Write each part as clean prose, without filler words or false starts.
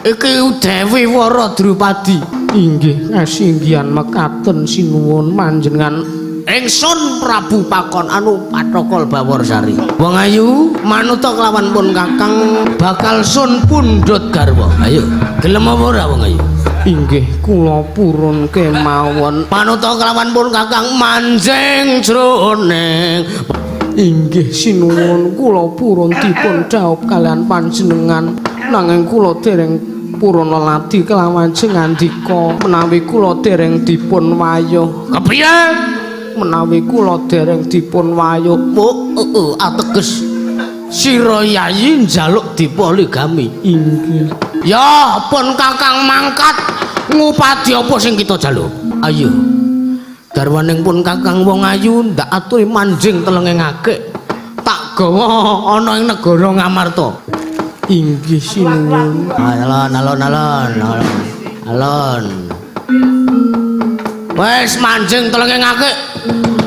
Iki Dewi Wara Drupadi. Inggih, kasinggihan mekaten sinuwun panjenengan ingsun Prabu Pakon anu Pathokol Baworsari. Wong ayu manuta kelawan pun Kakang bakal sun pundhut garwa. Ayo, gelem apa ora wong ayu? Inggih, kula purun kemawon. Manuta kelawan pun Kakang manjing jroning. Inggih sinuwun, kula purun dipun dhaup kalian panjenengan, nanging kula dereng purun leladi kelawan ngandika menawi kula dereng dipun wayuh. Kepriye? Menawi kula dereng dipun wayuh. Oh, ateges sira yayi njaluk dipoligami. Inggih. Ya pun Kakang mangkat ngupadi apa sing kita jaluk. Ayo. Garwaning pun Kakang wong ayu ndak aturi manjing telenge ngakik. Tak gawa ana ing negara Ngamarta. Inggih sinuwun. Alon alon alon alon. Alon. Wis manjing telenge ngakik.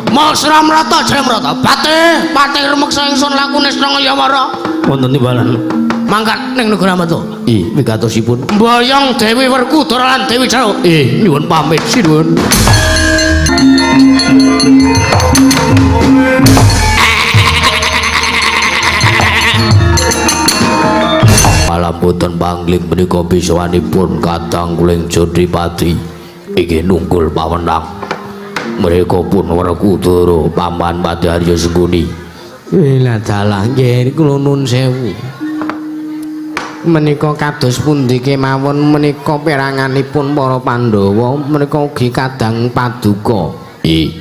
Mosra mrata jremrata. Patih, patih rumeksa ingsun lakune Srangaya Yawara. Wonten timbalan. Mangkat ning negara Ngamarta. Ih, wigatosipun. Mboyong Dewi Werkudara lan Dewi Jarwa. Ih, nyuwun pamit sinuwun. Palamboten pangling menika pisawanipun kadang kuling Jodipati inggih nunggul pawenang. Mereka pun Werkudara paman Pati Arya Sengkuni. Lah dalah nggih kula nun sewu. Menika kados pundi kemawon menika peranganipun para Pandhawa menika ugi kadang paduka. Ih.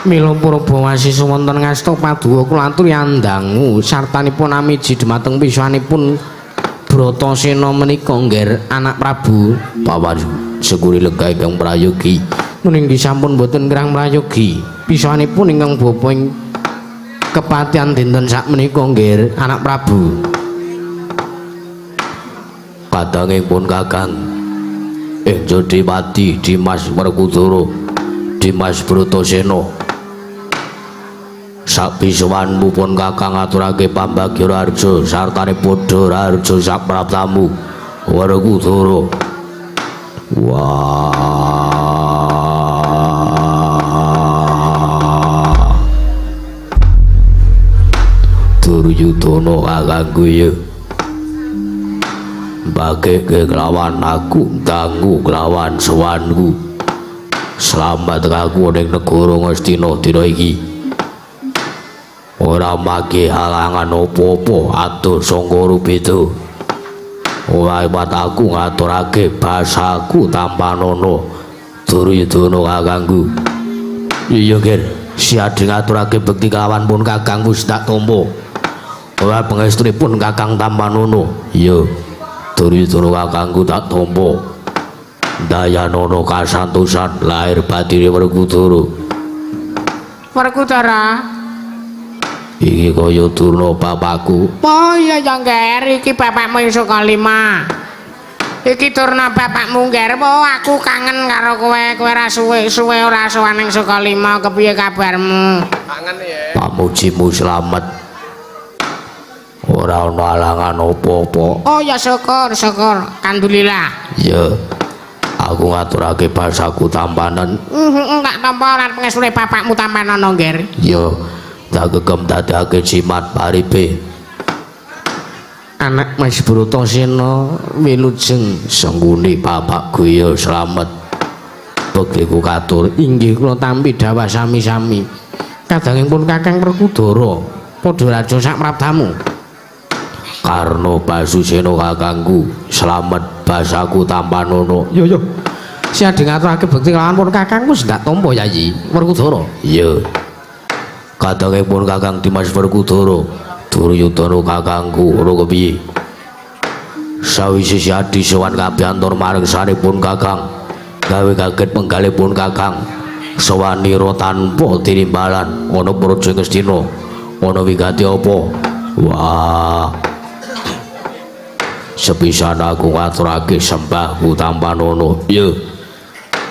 Mila Purbawasisa wonten ngasta paduka kula aturi andangu sartanipun amiji dhumateng pisanipun Bratasena menika ngger anak Prabu Paman Sengkuni lenggah ingkang prayogi. Meninggi sampun boten kirang prayogi. Pisanipun ingkang bapa ing kepatihan dinten sakmenika ngger anak Prabu. Kadanging pun Kakang ing Jodipati Dimas Werkudara Dimas Bratasena sapisawanmu pun Kakang aturake pambagya raharja sartane padha raharja sapraptamu Werkudara. Wah, Duryudana kakangku ya mbageke kelawan aku dangu kelawan sowanku. Slamet aku ning negara Ngastina dina iki. Ora mage halangan apa-apa adoh sangka rubeda. Ora iwat aku ngaturake basaku tampanana Duryudana kakangku. Iya Ger, siadhe ngaturake bekti kelawan pun Kakang wis tak tampa. Ora pangestunipun Kakang tampanana. Iya. Duryudana kakangku tak tampa. Dayanana kasantosan lahir batine Werkudara. Werkudara iki kaya Durna bapakku. Oh iya ya Ngger, iki bapakmu ing Sukalima. Iki Durna bapakmu Ngger. Oh aku kangen karo kowe, kowe ora suwe-suwe ora sowan ing Sukalima, kepiye kabarmu? Kangen ya. Pamujimu slamet. Ora ana halangan apa-apa. Oh ya syukur, syukur. Alhamdulillah. Ya. Aku ngaturake basaku tampanen. Heeh, tak tampa lan pangestune bapakmu tampanana Ngger. Ya. Tak gegem dadake jimat paripe. Anak Mas Bratasena wilujeng Sengkuni bapakku ya slamet. Bektiku katur. Inggih kula tampi dhawah sami-sami. Kadangipun Kakang Werkudara padha raja sapraptamu. Karna Basusena kakangku slamet basaku tampanana. Yo yo. Siadhe ngaturake bekti kelawan pun Kakang wis ndak tampa Yayi Werkudara. Iya. Kadangipun Kakang Dimas Werkudara Duryudana kakangku ora kepiye. Sawise siadi sowan kabiyantur marang sanipun Kakang gawe kaget penggalipun Kakang sowanira tanpa tinimbalan ana Praja Ngastina ana wigati apa. Wah, sepisan aku ngaturake sembahku tampanana. Ya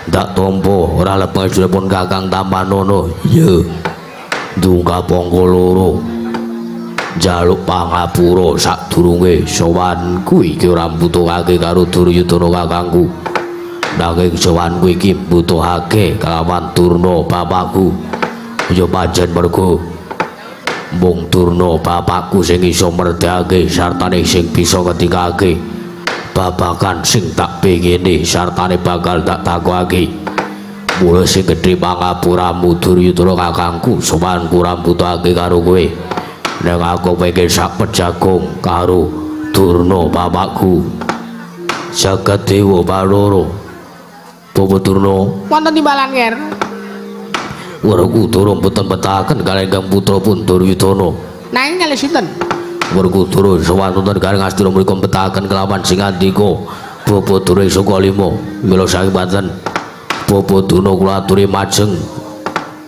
ndak tampa ora lepasipun Kakang tampanana. Ya ndungkap angka loro. Njaluk pangapura sadurunge sowanku iki ora mbutuhake karo Duryudana kakangku. Nanging sowanku iki mbutuhake kelawan Durna bapakku. Ya pancen mergo mung Durna bapakku sing iso merdhake sartane sing bisa ngendikake babagan sing tak pengini sartane bakal tak takokake. Mula sing gedhe pangapuramu Duryudana kakangku, sowanku ora mbutuhake karo kowe. Nek aku pengen sak pejagung karo Durna bapakku. Jagat Dewa Bathara. Bapak Durna, Wonten timbalan, Nger. Werkudara mboten betahaken kaliyan Kang putra pun Duryudana. Nanging kalih sinten? Werkudara sowan wonten gareng Astina mriku betahaken kelawan sing ngandika Bapak Durna Sukalima. Mila saking panten Bapak Durna kula aturi majeng.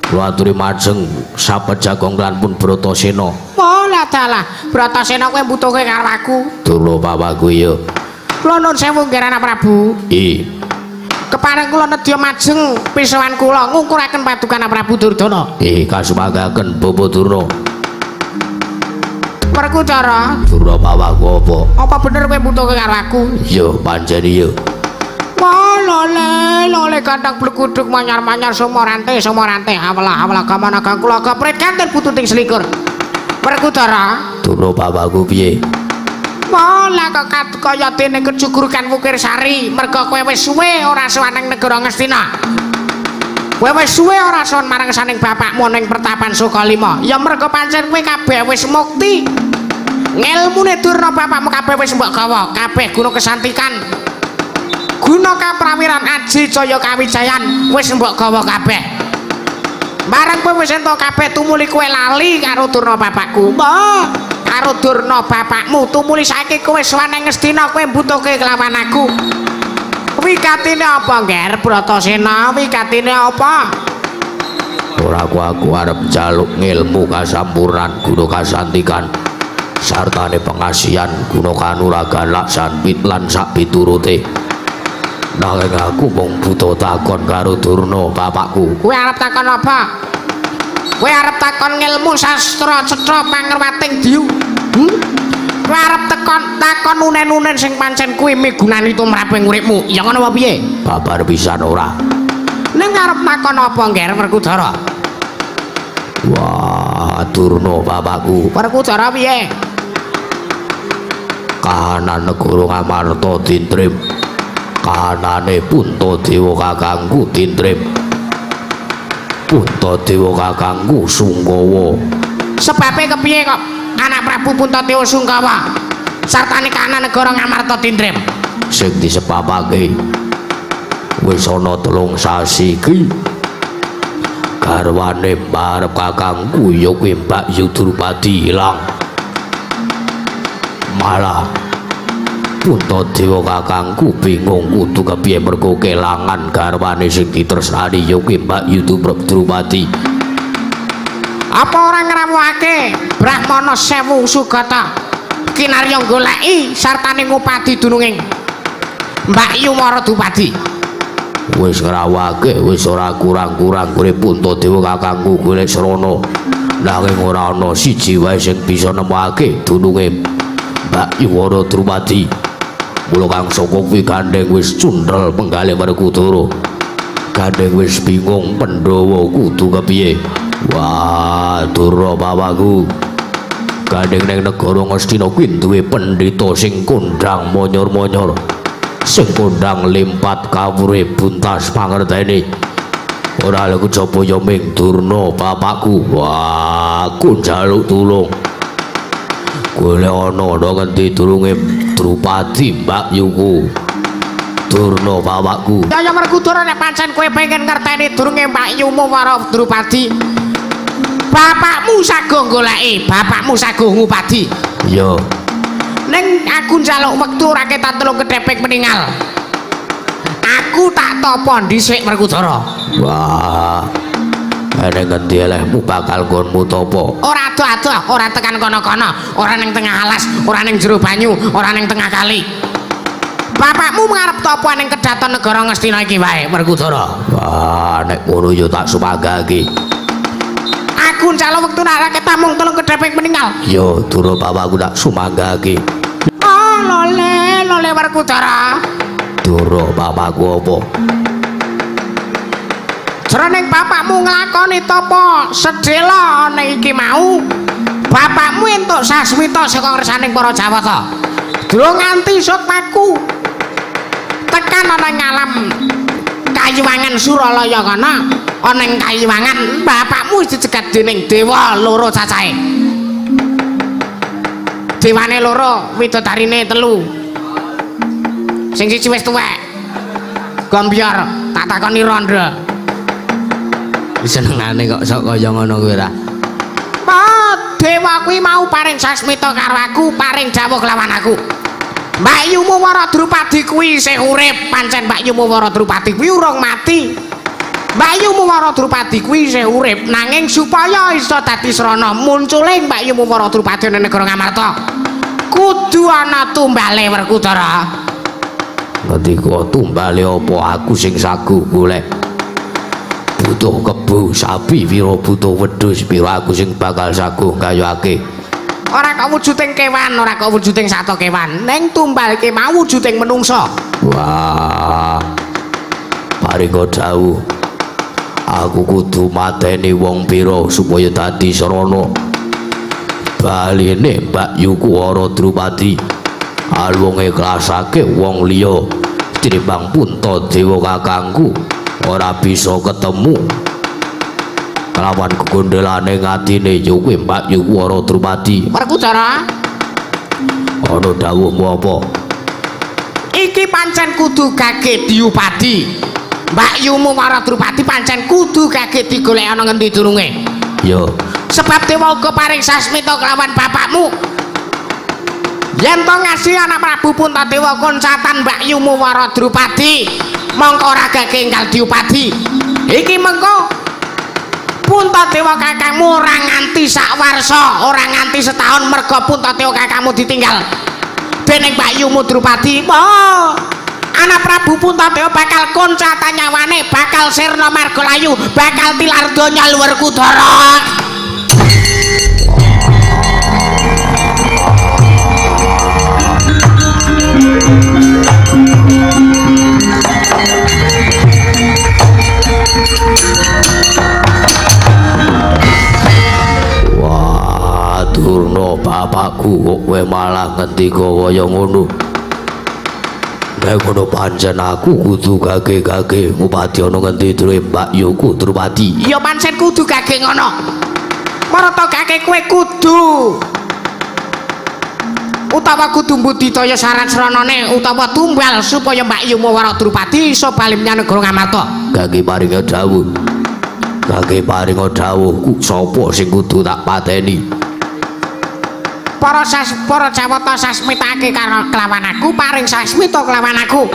Kula aturi majeng sapejagong lan pun Bratasena. Oh, lah dalah. Bratasena kowe mbutuhke karo aku. Durna bapakku ya. Kula nuwun sewu nggih Anak Prabu. I. Kepareng kula nedya majeng pisowan kula ngungkuraken paduka Anak Prabu Duryudana. Kasumangaken Bapak Durna. Werkudara, Durna bapakku apa? Apa bener kowe mbutuhke karo aku? Ya pancen iya. Wah, lole, lole gandang blekuduk manyar-manyar sumorante, sumorante awelah awelah gamana kang kula gaprit kanten pututing selikur. Werkudara, Durna bapakku piye? Wah, lah kok kaya dene kecugurukan Wukir Sari, merga kowe wis suwe ora sowan ning negara Ngastina. Kowe wis suwe ora sowan marang saning bapakmu ning pertapan Sukalima. Ya merga pancen kowe kabeh wis mukti. Ngelmune Durna bapakmu kabeh wis mbok gawa, kabeh guna kesantikan. Guna kaprawiran aji jaya kawijayan wis mbok gawa kabeh. Bareng kowe wis entuk kabeh tumuli kowe lali karo Durna bapakku. Mbah, karo Durna bapakmu tumuli saiki kowe sowan ning Ngastina kowe mbutuhke kelawan aku. Wikatine apa, Ngger Bratasena? Wikatine apa? Ora aku arep njaluk ngilmu kasampurnan guna kasantikan sartane pengasihan guna kanuragan laksan pit lan sak piturute. Nanging aku mung butuh takon karo Durna bapakku. Kowe arep takon apa? Kowe arep takon ngilmu sastra cetha pangerwating diyu? Kowe arep takon unen-unen sing pancen kuwi migunani tumrap ing uripmu. Ya ngono apa piye? Babar pisan ora. Ning arep takon apa, Ngger Werkudara? Wah, Durna bapakku. Werkudara piye? Kahanan negara Ngamarta tintrim. Kahanane Puntadewa kakangku tintrim. Puntadewa kakangku sungkawa. Sebabe kepiye kok anak Prabu Puntadewa sungkawa sartane kahanan negara Ngamarta tintrim? Sing disebabake wis ana 3 sasi iki garwane mbarep kakangku ya kuwi Mbak Yu Drupadi ilang. Malah Puntadewa kakangku bingung kudu kepiye mergo kelangan garwane sing ditresnani ya kuwi Mbak Yu Drupadi. Apa ora ngrawuhake Brahmana 1000 Sugata kinarya goleki sartane ngupadi dununging Mbak Yu Mara Drupadi? Wis ngrawuhake wis ora kurang-kurang gone Puntadewa kakangku golek srana, nanging ora ana siji wae sing bisa nemokake dununge Mbak Yu Mara Drupadi. Mula kang saka kuwi gandeng wis cundhel penggalih Werkudara. Gandeng wis bingung Pandhawa kudu kepiye. Wah, Durna bapakku. Gandeng ning negara Ngastina kuwi duwe pendhita sing kondhang monyor-monyor. Sing kondhang limpat kawure buntas pangertene. Ora lha kejaba ya ming Durna bapakku. Wah, aku njaluk tulung. Golek ana ana ngendi durunge Drupadi Mbak Yuku. Durna bapakku. Ya Werkudara nek pancen kowe pengen ngerteni durunge Mbak Yumu para Drupadi. Bapakmu sago goleki, bapakmu sago ngupadi. Iya. Ning aku njaluk wektu ora ketan 3 kedheping meninggal. Aku tak tapa dhisik Werkudara. Wah. Ene ngendi elehmu bakal nggonmu tapa? Ora ado-ado, ora tekan kono-kono, ora ning tengah alas, ora ning jero banyu, ora ning tengah kali. Bapakmu ngarep tapa ning kedaton negara Ngastina iki wae, Werkudara. Wah, nek ngono ya tak sumanggake. Aku njaluk wektu nek ketamung telung kedheping meninggal. Ya, Durna bapakku tak sumanggake. Oh, lole, lole Werkudara. Durna bapakku apa? Jroning bapakmu nglakoni tapa sedhela ana iki mau, bapakmu entuk sasmita saka ngersaning para Jawata. Durung nganti sukmaku tekan ana ing alam Kayiwangan Suralaya kana, ana ing Kayiwangan bapakmu dicegat dening dewa loro cacahe. Dewane loro, widodarine telu. Sing siji wis tuwek. Gombyor, tak takoni rondo. Senengane kok sok kaya ngono kuwi ora. Pa, dewa kuwi mau paring sasmita karo aku, paring dawuh kelawan aku. Mbakyumu Wara Drupadi kuwi isih urip, pancen Mbakyumu Wara Drupadi kuwi urung mati. Mbakyumu Wara Drupadi kuwi isih urip, nanging supaya iso dadi srana muncule Mbakyumu Wara Drupadi ning negara Ngamarta, kudu ana tumbale Werkudara. Ngendika tumbale apa aku sing sagu golek? Butuh kebo sapi pira, butuh wedhus pira, aku sing bakal saguh gayake. Ora kok wujuding kewan, ora kok wujuding sato kewan, ning tumbal ki mau wujuding menungsa. Wah, paringa dawuh, aku kudu mateni wong pira supaya dadi srana. Baline Mbakyuku Wara Drupadi alung ikhlasake wong liya tinimbang Puntadewa kakangku ora bisa ketemu kelawan kegondelane ngatine ya kuwi Mbakyuku Wara Drupadi. Werkudara, ana dawuhmu apa? Iki pancen kudu gage diupadi. Mbakyumu Wara Drupadi pancen kudu gage digolek ana ngendi durunge. Ya, sebab dewa uga paring sasmita kelawan bapakmu. Yen to ngasih anak Prabu Puntadewa koncatan Mbakyumu Wara Drupadi, mongko ora gage enggal diupadi. Iki mengko Puntadewa kakangmu ora nganti sak warsa, ora nganti setahun merga Puntadewa kakangmu ditinggal dening Mbakyumu Drupadi. Oh, anak Prabu Puntadewa bakal koncatan nyawane, bakal sirna marga layu, bakal tilar donya Werkudara. Wah, Durna bapakku kok kowe malah ngendika kaya ngono. Nek ngono pancen aku kudu gage-gage ngupadi ana ngendi durunge Mbakyuku Drupadi. Ya pancen kudu gage ngono. Marata gage kowe kudu utawa kudu mbudidaya syarat sranane utawa tumbal supaya Mbakyumu Wara Drupadi iso bali menyang negara Ngamarta. Gage paringa dawuh. Gage paringa dawuh ku sapa sing kudu tak pateni? Para para Jawata sasmitake karo kelawan aku, paring sasmita kelawan aku.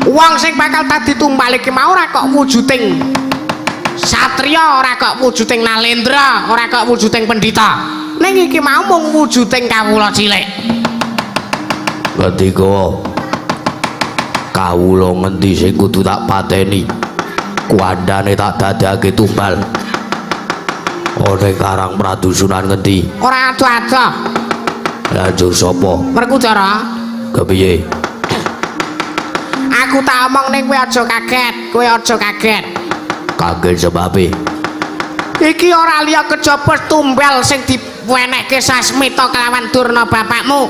Wong sing bakal dadi tumbal iki mau ora kok wujuding satriya, ora kok wujuding nalendra, ora kok wujuding pendhita. Ning iki mau mung wujuding kawula cilik. Ngendika kawula ngendi sing kudu tak pateni? Kuandane tak dadekake tumbal. Ana Karang Pradusunan ngendi? Ora ado-ado. Lanjur sapa? Werkudara. Kepiye? Aku tak omong ning kowe aja kaget, kowe aja kaget. Kaget sebabe? Iki ora liya kejaba tumbal sing diwenehke sasmita kelawan Durna bapakmu.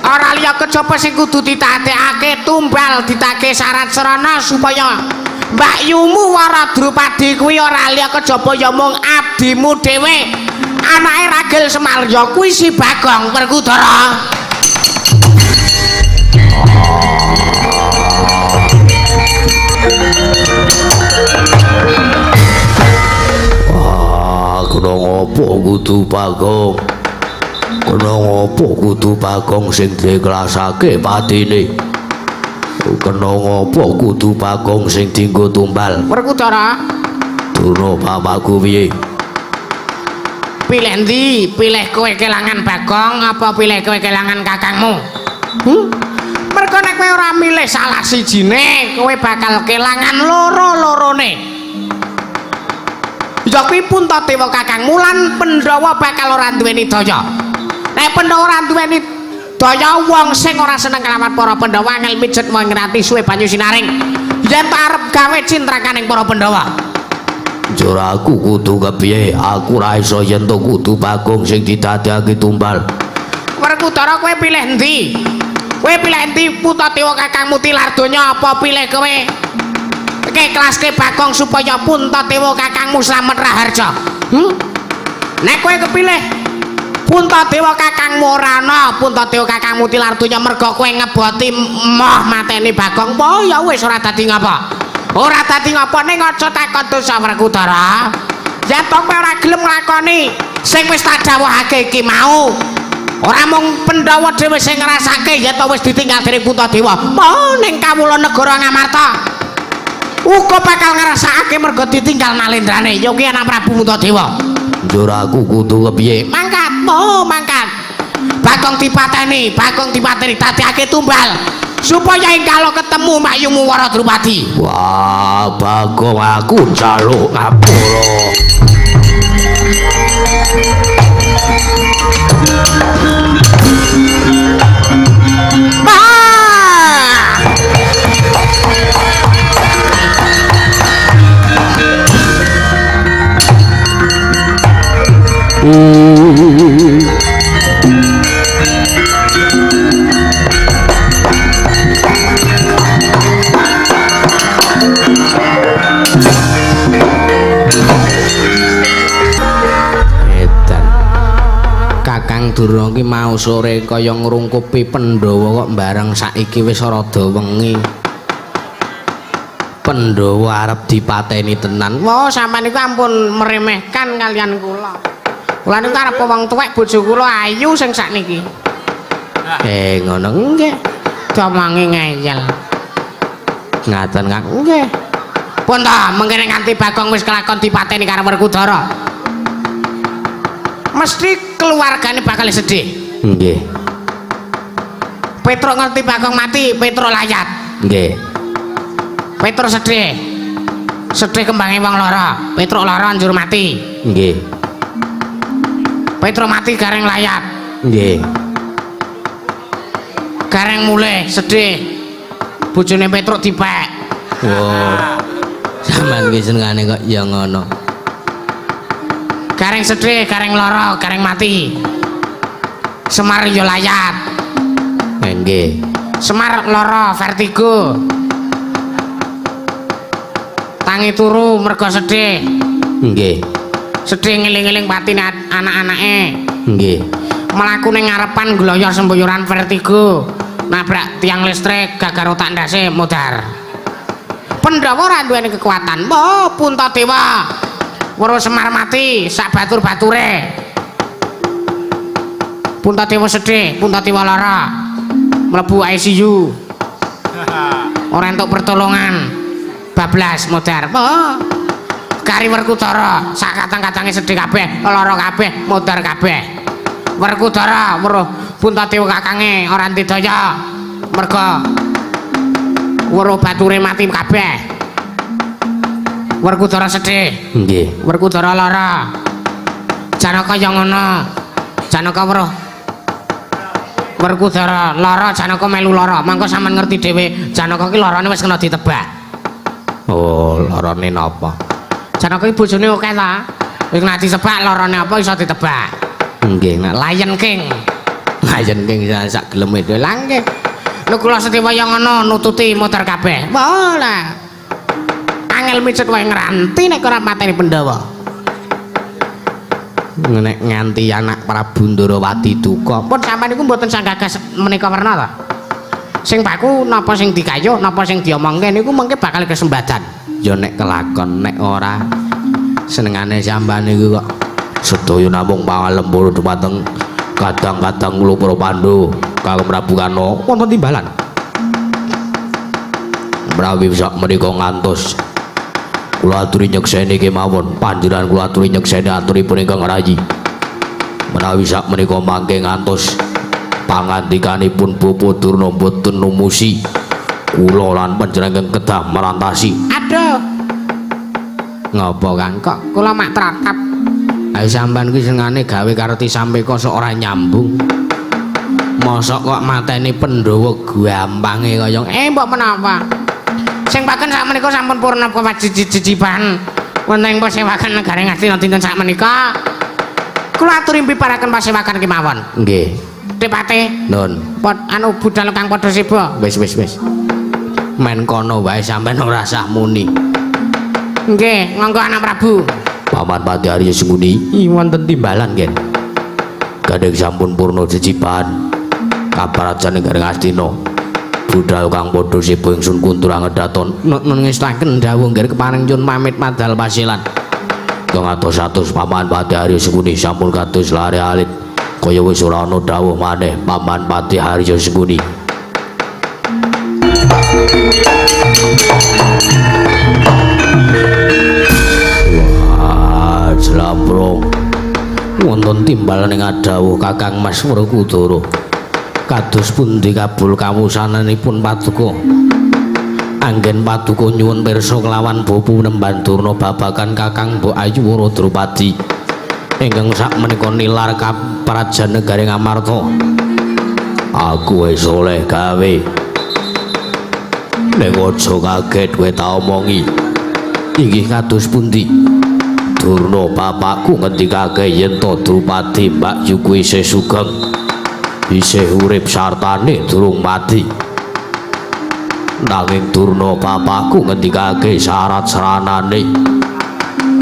Ora liya kejaba sing kudu ditatekake tumbal ditake syarat srana supaya Mbakyumu Wara Drupadi kuwi ora liya kejaba ya mung abdimu dhewe. Anake Ragil Semar ya kuwi si Bagong Werkudara. Wah, kena ngopo kudu Bagong? Kena ngopo kudu Bagong sing diklasake patine? Kena ngopo kudu Bagong sing dienggo tumbal? Werkudara. Durna bapakku piye? Pilih endi? Pilih kowe kelangan Bagong apa pilih kowe kelangan kakangmu? Mergo nek kowe ora milih salah sijine, kowe bakal kelangan loro-lorone. Ya kuwi Puntadewa kakangmu lan Pandhawa bakal ora duweni daya. Nek Pandhawa ora duweni daya, wong sing ora seneng kelawan para Pandhawa angel mijet ngrati suwe banyu sinaring. Yen ta arep gawe cintrakaning para Pandhawa. Njur aku kudu kepiye? Aku ora iso yen to kudu Bagong sing didadekake tumbal. Werkudara kowe pilih endi? Kowe pilih endi Puntadewa kakangmu tilar donya apa pilih kowe? Keklaske Bagong supaya Puntadewa kakangmu slamet raharja. Nek kowe kepilih Puntadewa kakangmu ora ana, Puntadewa kakangmu tilar donya merga kowe ngeboti moh mateni Bagong. Oh ya wis ora dadi ngapa. Ora dadi ngapa ning aja takon dosa Werkudara. Yen to kowe ora gelem nglakoni sing wis tak dawuhake iki mau. Ora mung Pandhawa dhewe sing ngrasake yen to wis ditinggal dening Puntadewa. Oh ning kawula negara Ngamarta uga bakal ngrasakake merga ditinggal Nalendrane. Ya kuwi anak Prabu Puntadewa. Njur aku kudu kepiye? Mangkat, oh mangkat. Bagong dipateni, Bagong dipateni dadekake tumbal supaya ing kala ketemu makyumu Wara Drupadi. Wah, Bagong aku njaluk ngapura. Edan. Kakang Durna ki mau sore kaya ngrungkupi Pandhawa kok bareng saiki wis rada wengi. Pandhawa arep dipateni tenan. Wah, sampean niku ampun meremehkan kalian kula. Kula niku arep wong tuwek bojo kula ayu sing sakniki. Ngono nggih. Diomongi ngeyel. Ngaten Kang. Nggih. Pun ta, mengkene nganti Bagong wis kelakon dipateni karo Werkudara. Mesti keluargane bakal sedih. Nggih. Petruk ngerti Bagong mati, Petruk layat. Nggih. Petruk sedih. Sedih kembange wong lara. Petruk lara njur mati. Nggih. Petruk mati gareng layat. Nggih. Gareng mulih sedih. Bojone Petruk dipek. Wow. Sampeyan ki senengane kok ya ngono. Gareng sedih, gareng lara, gareng mati. Semar ya layat. Nggih. Semar lara vertigo. Tangi turu mergo sedih. Nggih. Sedih ngeling-eling patine anak-anake. Nggih. Mlaku ning ngarepan gloyor semboyoran vertigo. Nabrak tiang listrik, gagar otak ndase modar. Pandhawa ora duweni kekuatan. Oh, Puntadewa. Weruh Semar mati sak batur-bature. Puntadewa sedih, Puntadewa lara. Mlebu ICU. Ora entuk pertolongan. Bablas modar. Oh. Kari Werkudara sak katang-katange sedih kabeh, lara kabeh, modar kabeh. Werkudara weruh Puntadewa kakange ora ndidaya. Merga weruh bature mati kabeh. Werkudara sedih. Nggih. Werkudara lara. Janaka ya ngono. Janaka weruh Werkudara lara, Janaka melu lara. Mangko sampean ngerti dhewe, Janaka ki larane wis kena ditebak. Oh, larane napa? Janaka ki bojone akeh ta. Wis kena ditebak larane apa iso ditebak. Nggih, nek Lion King. Lion King sak geleme dhewe. Lah nggih. Lho kula Setiwa ya ngono nututi motor kabeh. Wah lah. Angel micet wae ngranti nek ora mateni Pandhawa. Nek nganti anak Prabu Ndorowati duka. Pun sampean niku mboten sanggagas menika werna ta? Sing baku napa sing dikayuh, napa sing diomongke niku mengke bakal kesembadan. Ya nek kelakon, nek ora senengane sampean niku kok sedaya namung pangalembur dumateng kadang-kadang kula para Pandhu Kang Prabu Karna wonten timbalan. Menawi sak menika ngantos kula aturi nyekseni kemawon, panjenengan kula aturi nyekseni aturipun ingkang rayi. Menawi sak menika mangke ngantos pangandikanipun Bapak Durna mboten numusi kula lan panjenengan kedah merantasi. Aduh. Ngopo Kang? Kok kula mak tratap. Ayo sampean kuwi senengane gawe karti sampeka sok ora nyambung. Mosok kok mateni Pandhawa gampange kaya mbok menapa? Sing paken sakmenika sampun purna kewajiban. Wonten ing pasewakan negari Ngastina dinten sakmenika. Kula aturi piparaken pasewakan kemawon. Nggih. Dipate. Nun. Pot anu budal kang padha seba. Wis wis wis. Men kono wae sampean ora sah muni. Nggih, monggo anak Prabu. Paman Pati Arya Sengkuni wonten timbalan nggih. Gandeng sampun purna jejiban. Kaprajan negari Ngastina. Budal kang padha seba ingsun kuntur angedaton. Nun ngestaken dawuh nggih kepareng nyun pamit madal pasilan. Kang atos-atos Paman Pati Arya Sengkuni sampun kados lare alit. Kaya wis ora ana dawuh maneh Paman Pati Arya Sengkuni. Wah, jlambrong. Wonten timbalan ing adawuh Kakang Mas Werkudara. Kados pundi kabul kawusananipun paduka? Anggen paduka nyuwun pirsa kelawan Bapak Nemban Durna babagan Kakang Mbok Ayu Wara Drupadi ingkang sakmenika nilar kaprajan negari Ngamarta. Aku wis oleh gawe. Nek aja kaget kowe tak omongi. Inggih kados pundi? Durna bapakku ngendikake yen to Drupadi Mbak Yuku isih sugeng. Isih urip sartane durung mati. Nanging Durna bapakku ngendikake syarat seranane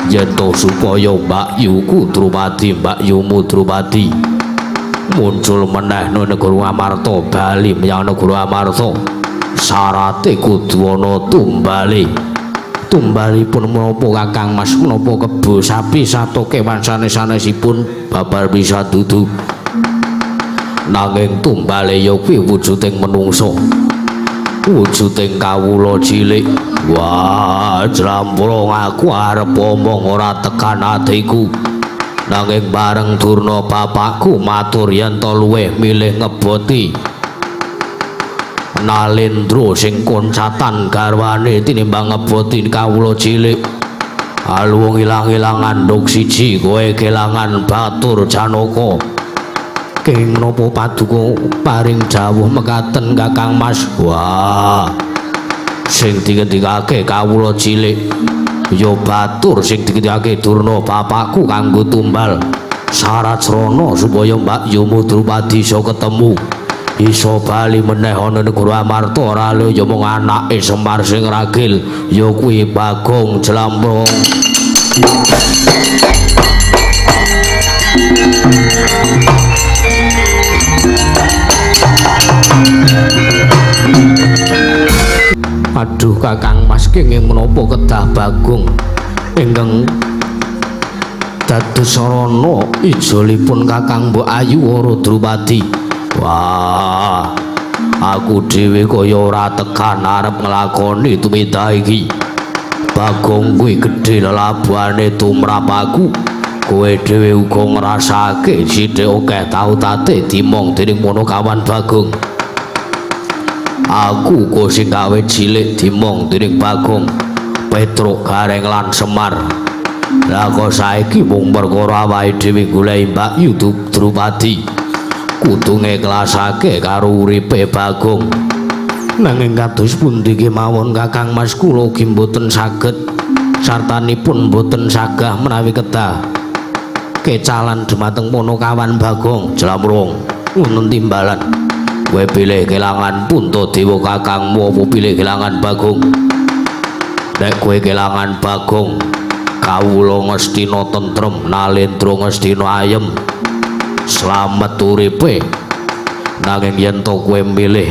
yen to supaya Mbak Yuku Drupadi Mbak Yumu Drupadi muncul meneh nang negara Amarta bali menyang negara Amarta. Syarate kudu ana tumbale. Tumbalipun menapa Kakang Mas? Menapa kebo sapi sato kewan sanes-sanesipun babar bisa dudu. Nanging tumbale ya kuwi wujuding menungsa, wujuding kawula cilik. Wah, jlambrong aku arep omong ora tekan atiku. Nanging bareng Durna bapakku matur yen to luwih milih ngeboti Nalendra sing koncatan garwane tinimbang ngeboti kawula cilik. Aluwung ilang-ilangan nduk siji kowe kelangan batur Janaka. Kenging menapa paduka paring dawuh mekaten Kakang Mas? Wah, sing dingendikake kawula cilik ya batur sing dingendikake Durna bapakku kanggo tumbal syarat srana supaya Mbak Yumu Drupadi iso ketemu, iso bali meneh ana negara Amarta. Ora ya mung anake Semar sing ragil ya kuwi Bagong Jlambrong. Aduh Kakang Mas, kenging menapa kedah Bagong ingkang dados sarana ijolipun Kakang Mbok Ayu Wara Drupadi? Wah, aku dhewe kaya ora tekan arep nglakoni tumindak iki. Bagong kuwi gedhe lelabuhane tumrap aku. Kowe dhewe uga ngrasake sithik akeh tautate dimong dening Ponokawan Bagong. Aku uga sing kawit cilik dimong dening Bagong, Petruk, Gareng lan Semar. Lah kok saiki mung perkara awake dhewe goleki Mbak Yu Drupadi kudu ngeklasake karo uripe Bagong. Nanging kados pundi kemawon Kakang Mas, kula ugi mboten saged sartanipun mboten sagah menawi kedah kecalan dumateng Ponokawan Bagong. Jlambrong wonten timbalan. Kowe pilih kelangan Puntadewa kakangmu apa pilih kelangan Bagong? Nek kowe kelangan Bagong, kawula Ngastina tentrem, Nalendra Ngastina ayem, slamet uripe. Nanging yen to kowe milih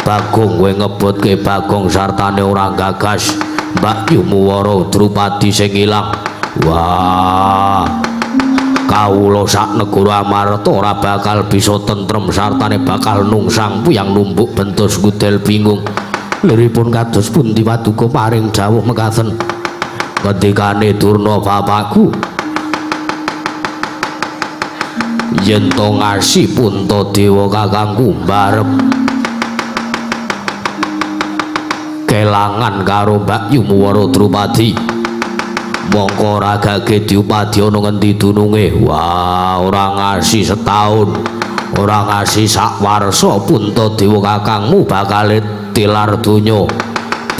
Bagong, kowe ngebotke Bagong sartane ora gagas Mbak Yumu Wara Drupadi sing ilang. Wah, kawula sak negara Amarta ora bakal bisa tentrem sartane bakal nungsang puyang numbuk bentus gudel bingung. Liripun kados pundi paduka paring dawuh mekaten? Ngendikane Durna bapakku yen to ngasi Puntadewa kakangku mbarep kelangan karo Mbak Yumu Wara Drupadi, Mongko ora gage diupadya ana ngendi dununge. Wah, ora ngasi setahun, ora ngasi sak warsa Puntadewa kakangmu bakal tilar donya,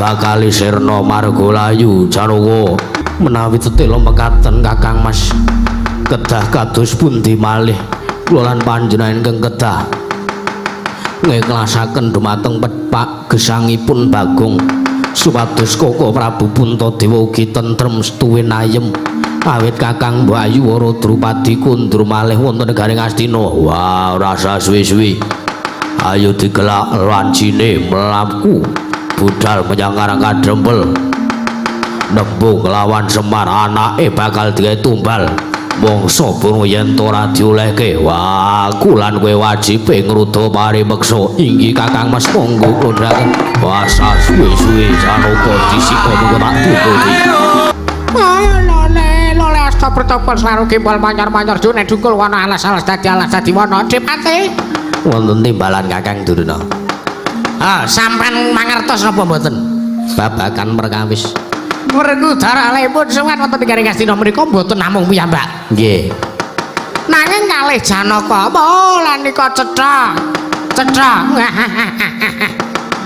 bakal sirna margalayu. Janaka, menawi tetela mekaten Kakang Mas, kedah kados pundi malih kula lan panjenengan ingkang kedah ngiklasaken dumateng pepak gesangipun Bagong supados Koko Prabu Puntadewa ugi tentrem setuwin ayem awit Kakang Mbok Ayu Wara Drupadi kundur malih wonten negari Ngastina. Wah, ora usah suwi-suwi, ayo digelak lancine mlaku budal menyang Karang Kadrempel nembung lawan Semar, anake bakal digawe tumbal. Mongso burung yen ora diolehke. Wah, aku lan kowe wajibe ngruda parimeksa. Inggih Kakang Mas, monggo kula. Wah, suwe-suwe Janaka disika mengko tak tututi. Lole, lole asta pertopol saru gembol manyor-manyor june dukul wana alas-alas dadi alas dadi wana Dipati. Wonten timbalan Kakang Durna. Ah, sampean mangertos napa mboten babagan perkawis? Werkudara lepun sowan wonten ing Ngastina menika mboten namung piyambak. Nggih. Nanging kalih Janaka, oh lan nika cetha. Cetha.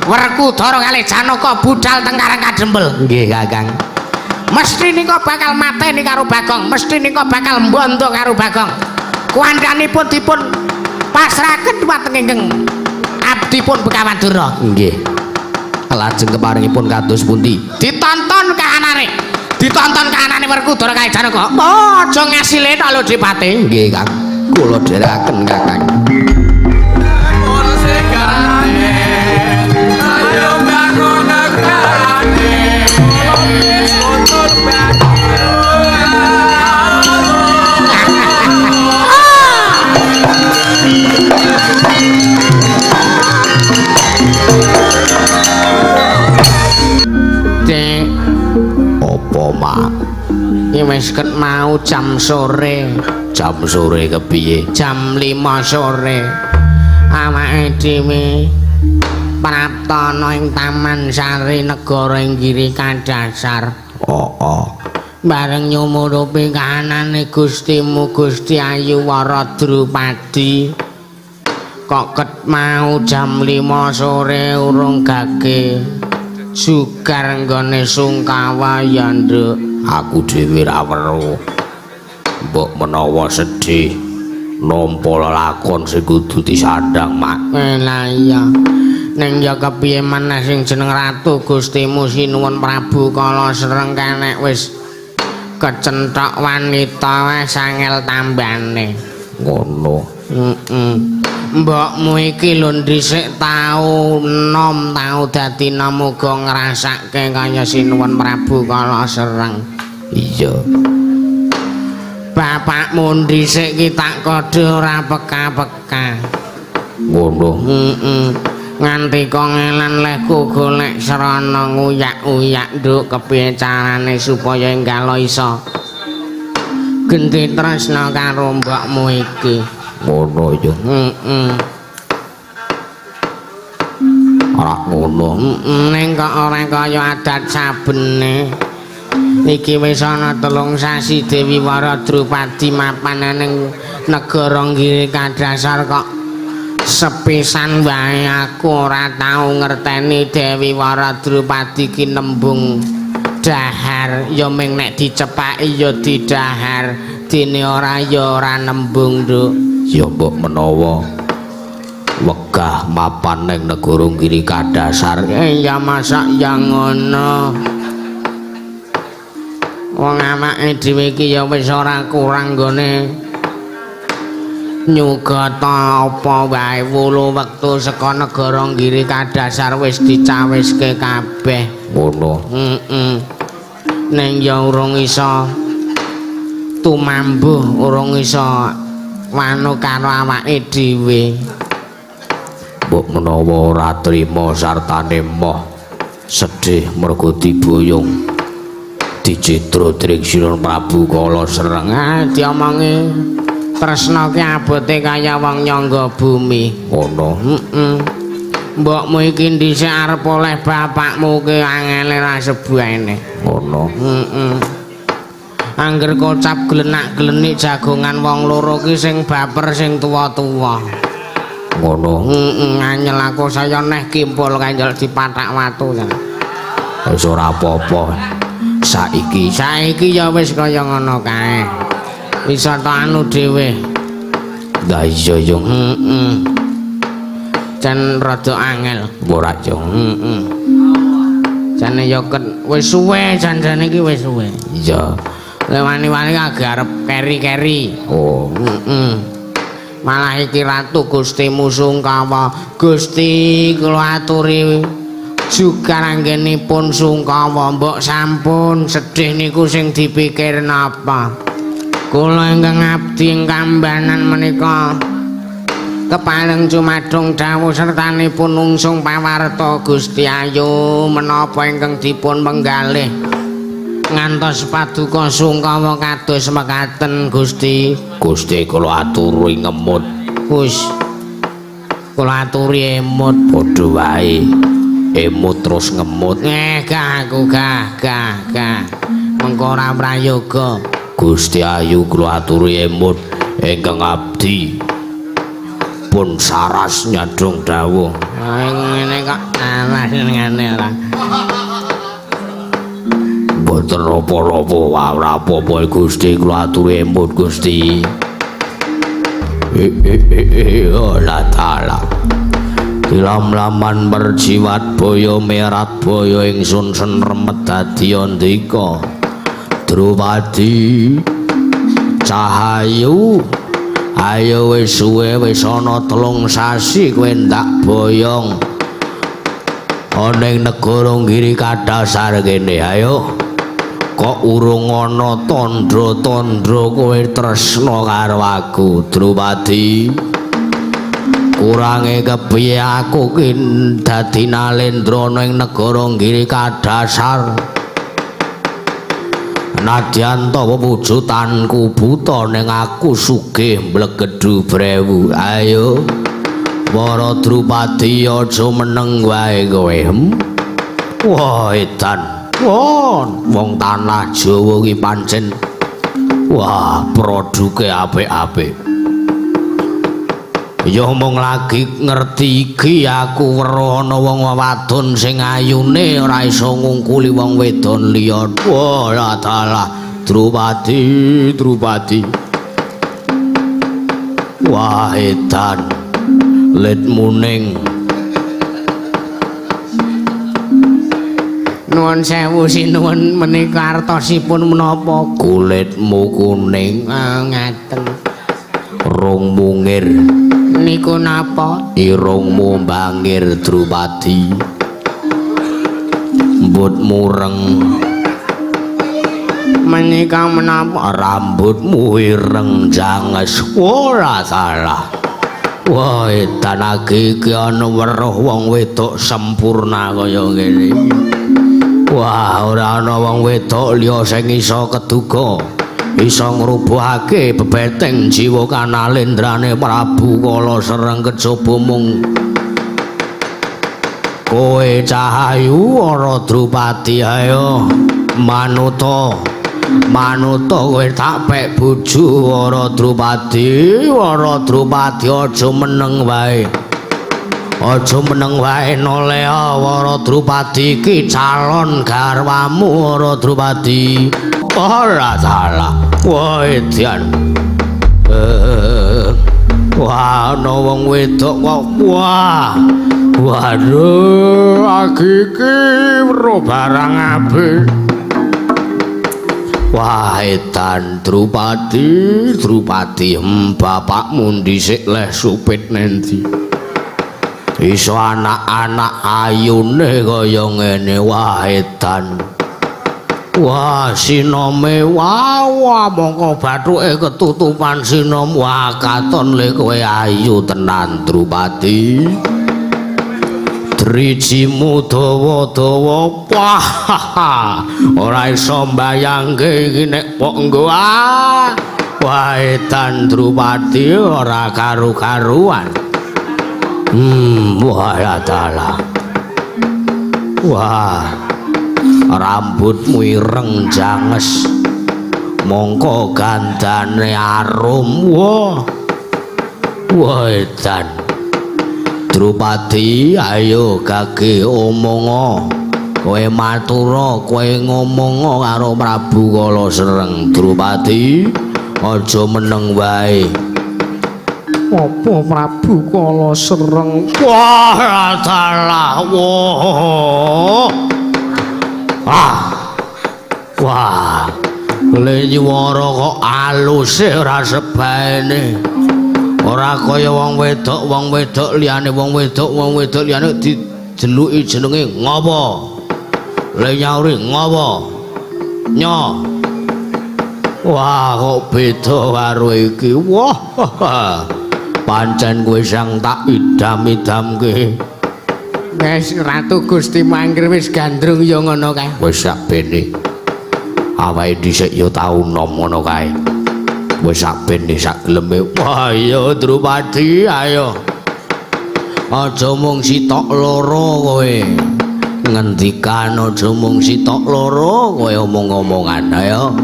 Werkudara kalih Janaka budal teng Karang Kadrempel. Nggih, Kakang. Mesti nika bakal mateni karo Bagong, mesti nika bakal mbondo karo Bagong. Kuwandhanipun dipun pasrahaken dhumateng ingkang abdipun Begawan Durna. Nggih. Lajeng keparingipun kados pundi? Ditonton kahanane. Ditonton kahanane Werkudara kalih Janaka. Oh, aja ngasile tok lho Dipati. Nggih, Kang. Kula dherekaken, Kakang. Dek, Apa, Mak? iki wis ket mau jam sore, Jam sore kepiye? Jam 5 sore. Awake dhewe praptana ing Taman Sari Negara ing Giri Kadhasar. Oh, oh. Bareng nyumurupi kahanane Gustimu Gusti Ayu Wara Drupadi. Kok ket mau jam 5 sore urung gage sugar nggone sungkawa ya, Nduk. Aku dhewe ra weruh. Mbok menawa sedih nampa lelakon sing kudu disandang, Mak. Lah iya. Ning ya kepiye meneh sing jeneng Ratu Gustimu Sinuwun Prabu Kala Sreng kenek wis kecenthok wanita wis angel tambane. Ngono. Heeh. Mbokmu iki lho dhisik tau enom, tau dadi enom uga ngrasake kaya Sinuwun Prabu Kala Sreng. Iya. Bapakmu dhisik ki tak kode ora peka-peka. Ngono. Heeh. Nganti kok ngelan lehku golek srana nguyak-uyak, Nduk, kepiye carane supaya enggalo iso genti tresna karo mbokmu iki. Ngono ya. Heeh. Ora ngono. Heeh, ning kok ora kaya adat sabene. Iki wis ana 3 sasi Dewi Wara Drupadi mapan ning negara Giri Kadhasar kok sepisan wae aku ora tau ngerteni Dewi Wara Drupadi ki nembung dahar, ya ming nek dicepaki ya didahar, dene ora ya ora nembung, Nduk. Ya mbok menawa wegah mapan ning negara Giri Kadhasar. Ya masak ya ngono. Wong awake dhewe iki ya wis ora kurang nggone nyugata apa wae wulu wektu saka negara Giri Kadhasar wis dicawiske kabeh. Ngono. Heeh. Ning ya urung iso tumambuh, urung iso wanu karo awake dhewe. Mbok menawa ora trima sartane moh sedih mergo diboyong dicidra dening Sinuwun Prabu Kala Sreng. Ah, diomongi tresna ki abote kaya wong nyangga bumi. Ngono. Heeh. Mbokmu iki dhisik arep oleh bapakmu ki angele ra sebuene. Ngono. Heeh. Angger kocap glenak-glenik jagongan wong loro ki sing baper sing tuwa-tuwa. Ngono. Heeh, nganyel aku saya neh kimpul kanjel dipathak watu. Wis ora apa-apa. Saiki Saiki ya wis kaya ngono kae. Bisa tak anu dhewe. Lah iya yo. Heeh. Jan rada angel. Ora yo. Heeh. Jane ya wis suwe janjane iki wis suwe. Iya. Wani-wani agak arep keri-keri. Oh, heeh. Malah iki Ratu Gustimu Sungkawa. Gusti kula aturi juga anggenipun sungkawa, mbok sampun sedih niku sing dipikir napa. Kula ingkang abdi ing Kambanan menika kepareng cumadung dawuh sertanipun nungsung pawarta Gusti ayu menapa ingkang dipun penggalih ngantos paduka sungkawa kados mekaten Gusti. Gusti kula aturi ngemut. Gus kula aturi emut. Padha wae. Emut terus ngemut. Gah aku gah gah gah. Mengko ora prayoga. Gusti ayu kula aturi emut ingkang abdi pun saras nyadong dawuh. Ngene kok alah ngene ora. Mboten napa-napa, ora apa-apa Gusti kula aturi emut Gusti. Allah taala. Dilam-laman berjiwat boyo merat boyo ingsun senremet dadi andika. Drupadi Cahayu, ayo wis suwe wis ana 3 sasi kowe ndak boyong ana ing negara Giri Kadasar kene. Ayo kok urung ana tandha-tandha kowe tresna karo aku Drupadi. Kurange kepiye aku ki dadi nalendra ana ing negara Giri Kadasar. Nadyan ta wujudanku buta ning aku sugih mblegedhu brewu. Ayo para Drupadi aja meneng wae kowe. Wah edan. Wah, wong tanah Jawa ki pancen wah produke apik-apik. Ya mung lagi ngerti iki aku weruh ana wong wadon sing ayune ora iso ngungkuli wong wedon liya. Wah, dalah Drupadi, Drupadi. Wah, edan. Lit muning. Nuwun sewu sinuwun menika artosipun menapa? Kulitmu kuning. Ngaten. Rong mungir. Niku napa? Irungmu bangir Drupadi. Mbutmu reng. Menika menapa? Rambutmu ireng janges. Ora salah. Wah, edan iki ana weruh wong wedok sempurna kaya ngene. Wah, ora ana wong wedok liya sing iso keduga, iso ngrubuhake bebeteng jiwa kanalendrane Prabu Kala Sereng kejaba mung kowe Cahayu ora Drupadi. Ayo manuta, manuta kowe tak pek bojo ora Drupadi, ora Drupadi aja meneng wae. Aja meneng wae nolea Wara Drupadi iki calon garwamu Wara Drupadi. Ora salah. Wah edan. Wah ana wong wedok kok wah. Waduh, aku iki weruh barang apik. Wah edan Drupadi, Drupadi bapakmu dhisik leh supit nendi. Iso anak-anak ayune kaya ngene. Wah edan. Wah sinome, wah wah mongko bathuke ketutupan sinom. Wah katon le kowe ayu tenan Drupadi. Drijimu dawa-dawa. Wah ora iso mbayangke iki nek pok nggo. Wah edan Drupadi ora karu-karuan. Wah ya dalah. Wah, rambutmu ireng janges. Mongko gandane arum. Wah. Wah edan. Drupadi ayo gage omonga. Kowe matura, kowe ngomonga karo Prabu Kala Sreng. Drupadi aja meneng wae. Apa Prabu Kala Sreng? Wah, dalah. Wah. Ah. Wah. Le nyuwara kok aluse ora sebaene. Ora kaya wong wedok liyane, wong wedok liyane dijeluki jenenge ngopo? Le nyauri ngopo? Nyo. Wah, kok beda karo iki. Wah. Pancen kowe sang tak idam-idamke. Wis Ratu Gusti Mangger wis gandrung ya ngono kae. Wis sak bene. Awake dhisik ya tau nom ngono kae. Wis sak bene sak geleme. Wah, iya Drupadi, ayo. Aja mung sitok loro kowe. Ngendikan aja mung sitok loro kowe omong-omongan, ayo.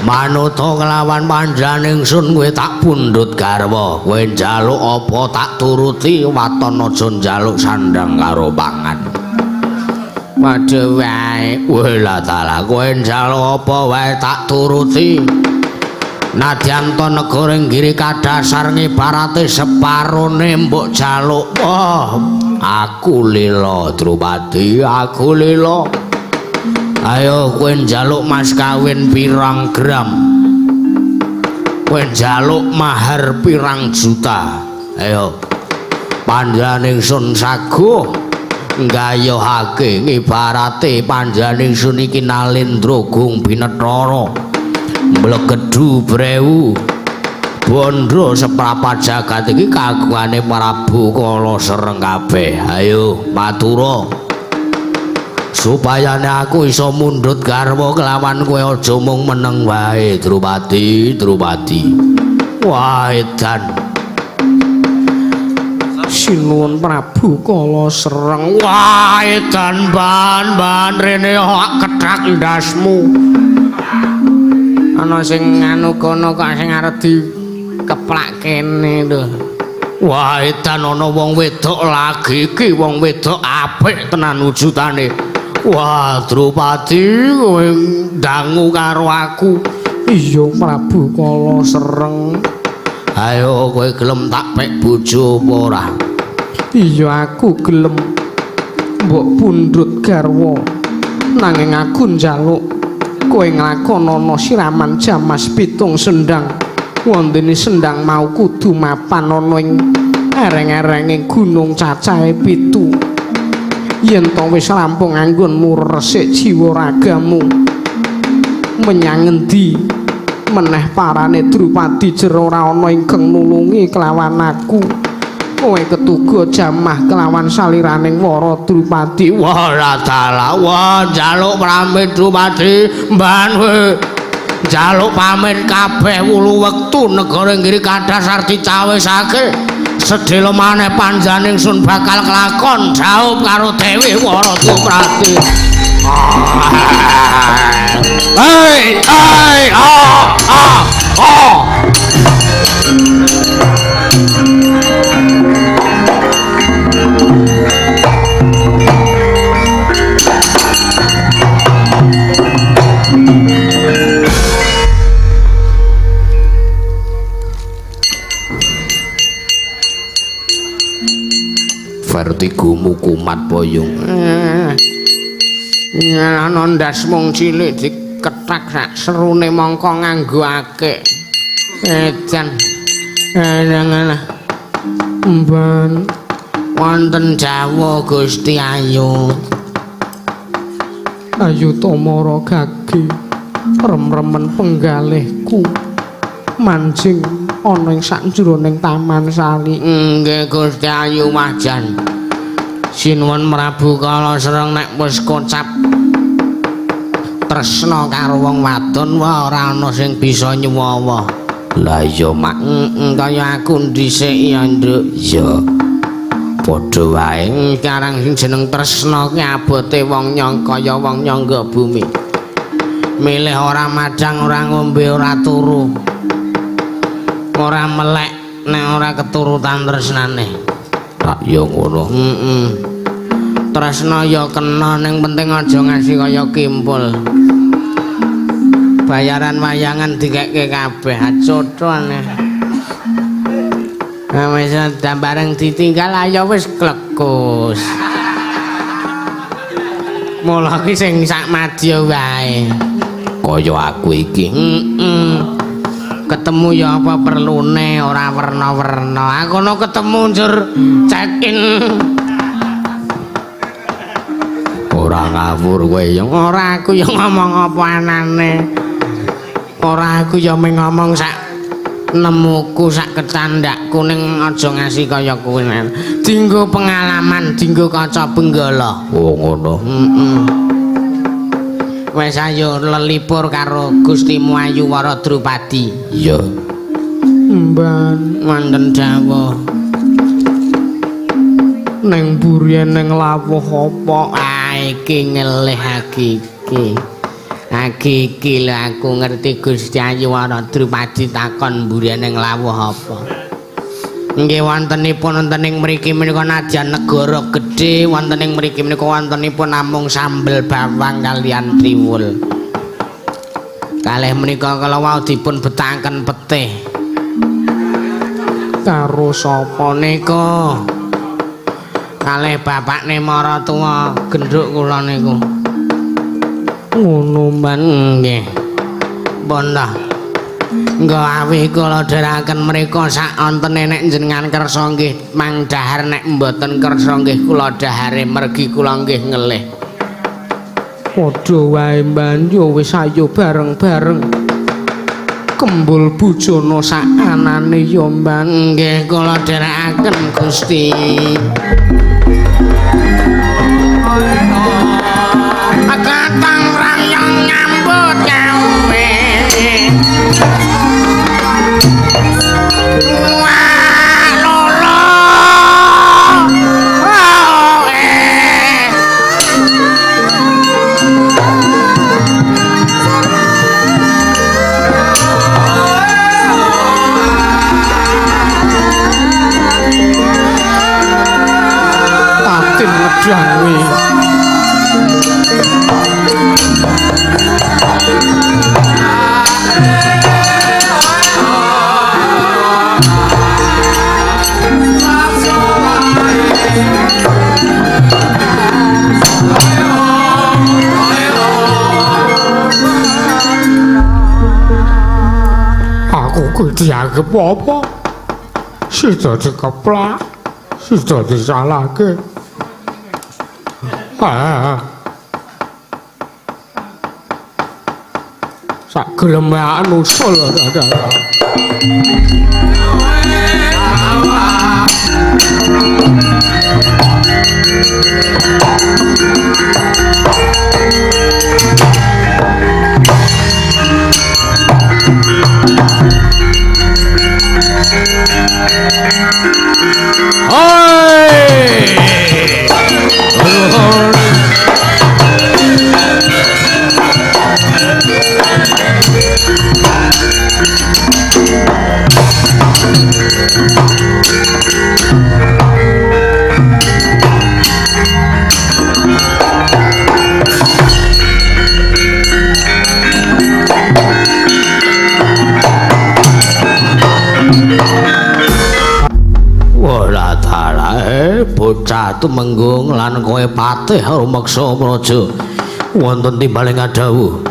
Manut kelawan panjenengan ingsun kowe tak pundhut garwa. Kowe njaluk apa tak turuti, waton aja njaluk sandang karo pangan. Padha wae. Wah dalah, kowe njaluk apa wae tak turuti. Nadyan to negara Giri kadasar ngibarate separone mbok jaluk. Wah, aku lila Drupadi, aku lila. Ayo kowe njaluk mas kawin pirang gram? Kowe njaluk mahar pirang juta? Ayo. Panjenengan ingsun saguh nggayuhake ngibarate panjenengan ingsun iki Nalendra Gung Binetara. Mblegedhu brewu bondo seprapat jagat iki kagungane Prabu Kala Sreng kabeh. Ayo matura. Supayane aku iso mundhut garwa kelawan kowe aja mung meneng wae Drupadi, Drupadi. Wah edan. Sinuwun Prabu Kala Sreng. Wah edan ban rene kok kethak ndasmu. Ana sing anu kono kok sing arep dikeplak kene lho. Wah edan ana wong wedok lagi iki, wong wedok apik tenan wujudane. Wah Drupadi kowe ndangu karo aku. Iya Prabu Kala Sreng. Ayo kowe gelem tak pek bojo apa ora? Iya aku gelem. Mbok pundhut garwa. Nanging aku njaluk kowe nglakonana siraman jamas pitung sendang. Wondene sendang mau kudu mapan ana ing ereng-erenge gunung cacahe 7. Yen to wis rampung anggonmu resik jiwa ragamu menyang ngendi meneh parane Drupadi jero ora ana ingkang nulungi kelawan aku. Kowe ketuga jamah kelawan saliraning Wara Drupadi. Wah dalah, wah njaluk pamit Drupadi, mban kowe njaluk pamit kabeh wulu wektu negara Giri kadasar dicawisake. Sedhela maneh panjenengan ingsun bakal kelakon jaup karo Dewi Wara Drupadi. Hei, hei, ah, ah, ah. Vertigomu kumat boyong. Ana ndas mung cilik dikethak sak serune mongko nganggo akeh. Edan. Edan. Mban wonten Jawa Gusti Ayu. Ayu Tamara gage rem-remen penggalihku manjing ana ing sakjroning Taman Sari. Nggih Gusti Ayu Majan. Sinuwun Prabu Kala Sreng nek wis kocap tresna karo wong wadon wah ora ana sing bisa nyuwawa. Lah iya mak, kaya aku dhisik ya Nduk. Iya. Padha wae sekarang sing jeneng tresna ki abote wong nyong kaya wong nyangga bumi. Milih ora madang, ora ngombe, ora turu. Ora melek nek ora keturutan tresnane. Tak ya ngono. Heeh. Tresna ya kena ning penting aja ngasih kaya kimpul. Bayaran wayangan dikekke kabeh acotone. Nah wis bareng ditinggal ayo wis klekus. Mula ki sing sak madya wae. Kaya aku iki. Heeh. Ketemu ya apa perlune ora werna-werna. Aku no ketemu njur check in. Ora ngawur kowe ya. Ora aku ya ngomong apa anane. Ora aku ya mung ngomong sak nemuku sak kecandakku ning aja ngasih kaya kuwi. Dinggo pengalaman, dinggo kaca benggala. Oh ngono. Heeh. Wis ayo lelipur karo Gustimu Ayu Wara Drupadi. Iya. Mban wonten dawuh. Neng buri neng lawuh apa? Ah iki ngelih iki. Iki iki lho aku ngerti Gusti Ayu Wara Drupadi takon mburi neng lawuh apa. Nggih wontenipun wonten ing mriki menika nadyan negara gedhe wonten ing mriki menika wontenipun namung sambel bawang kalian triwul. Kalih menika kala wau dipun betaken petih. Karo sapa nika? Kalih bapakne maratuwa gendhuk kula niku. Ngono mban nggih. Pun ta. Nggo awih kula dherekaken mriku sak ontene nek jenengan kersa nggih mang dahar nek mboten kersa nggih kula dahare mergi kula nggih ngelih. Padha wae mban yo wis ayo bareng-bareng. Kembul bojone sak anane yo mban nggih kula dherekaken Gusti. Katang rayang nyambut gawe. Wah lolo. Tatin ngedangwi. Aku kuwi dianggep apa? Sida dikeplak, sida disalahke. Ah. Sak geleme anusul. Bocah tumenggung lan kowe patih rumeksa praja wonten timbaling adhawuh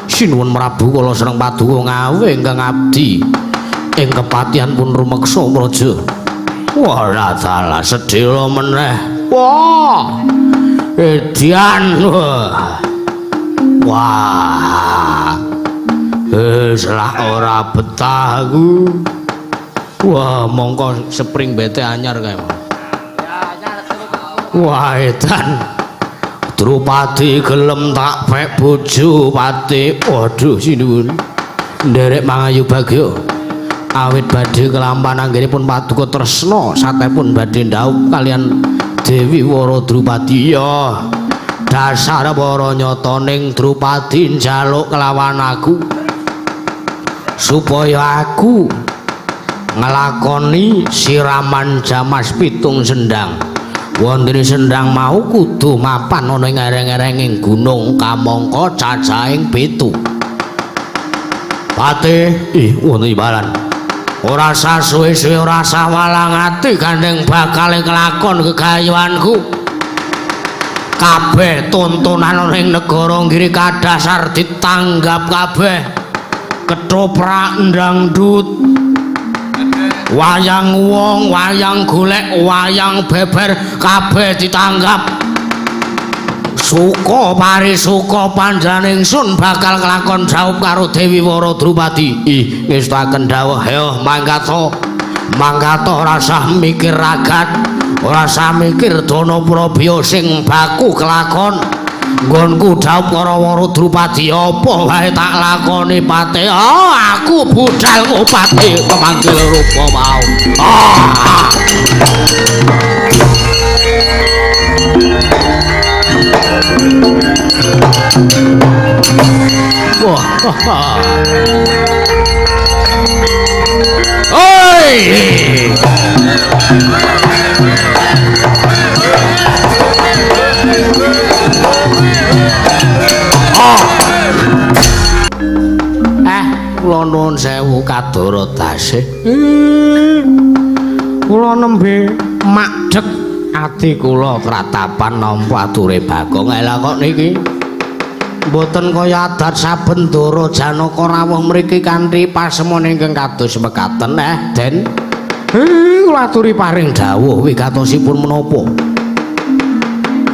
sinuwun Prabu kula sareng paduka ngawe ingkang abdi ing kepatihan pun rumeksa praja. Wah dalah sedhela meneh. Wah edian. Wah wis lah ora betah aku. Wah mongko spring bete anyar kae. Wah edan Drupadi gelem tak pek bojo pati. Waduh sinuwun nderek mangayu bagya awit badhe kelampan anggenipun paduka tresna satepun badhe ndhaup kalian Dewi Wara Drupadi. Ya Dasar para nyata ning Drupadi njaluk kelawan aku supaya aku nglakoni siraman jamas 7 sendang. Wontene sendang mau kudu mapan ana ing ereng-erenging gunung kamangka cacahing 7. Patih, ih wonten imbalan. Ora sah suwe-suwe ora sah walang ati gandeng bakal kelakon gegayuhanku. Kabeh tontonan ana ing negara Giri kadasar ditanggap kabeh. Ketoprak ndangdut, wayang wong, wayang golek, wayang beber kabeh ditanggap. Suka parisuka panjenengan ingsun bakal kelakon jaup karo Dewi Wara Drupadi. Ih, ngestuaken dawuh, heoh mangkata. Mangkata ora usah mikir ragat, ora usah mikir dana prabya sing baku kelakon. Nggonku dhaup karo Wara Drupadi apa wae tak lakoni pate. Oh, aku budal ngupati pemanggil rupa mau. Ah. Wah. Oi. Oh. Kula nuwun sewu kadara tasih. Kula nembe makdhek ati kula kratapan nampa ature Bagong. Lah kok niki mboten kaya adat saben Ndara Janaka rawuh mriki kanthi pasemon ingkang kados mekaten. Den. Kula aturi paring dawuh wigatosipun menapa?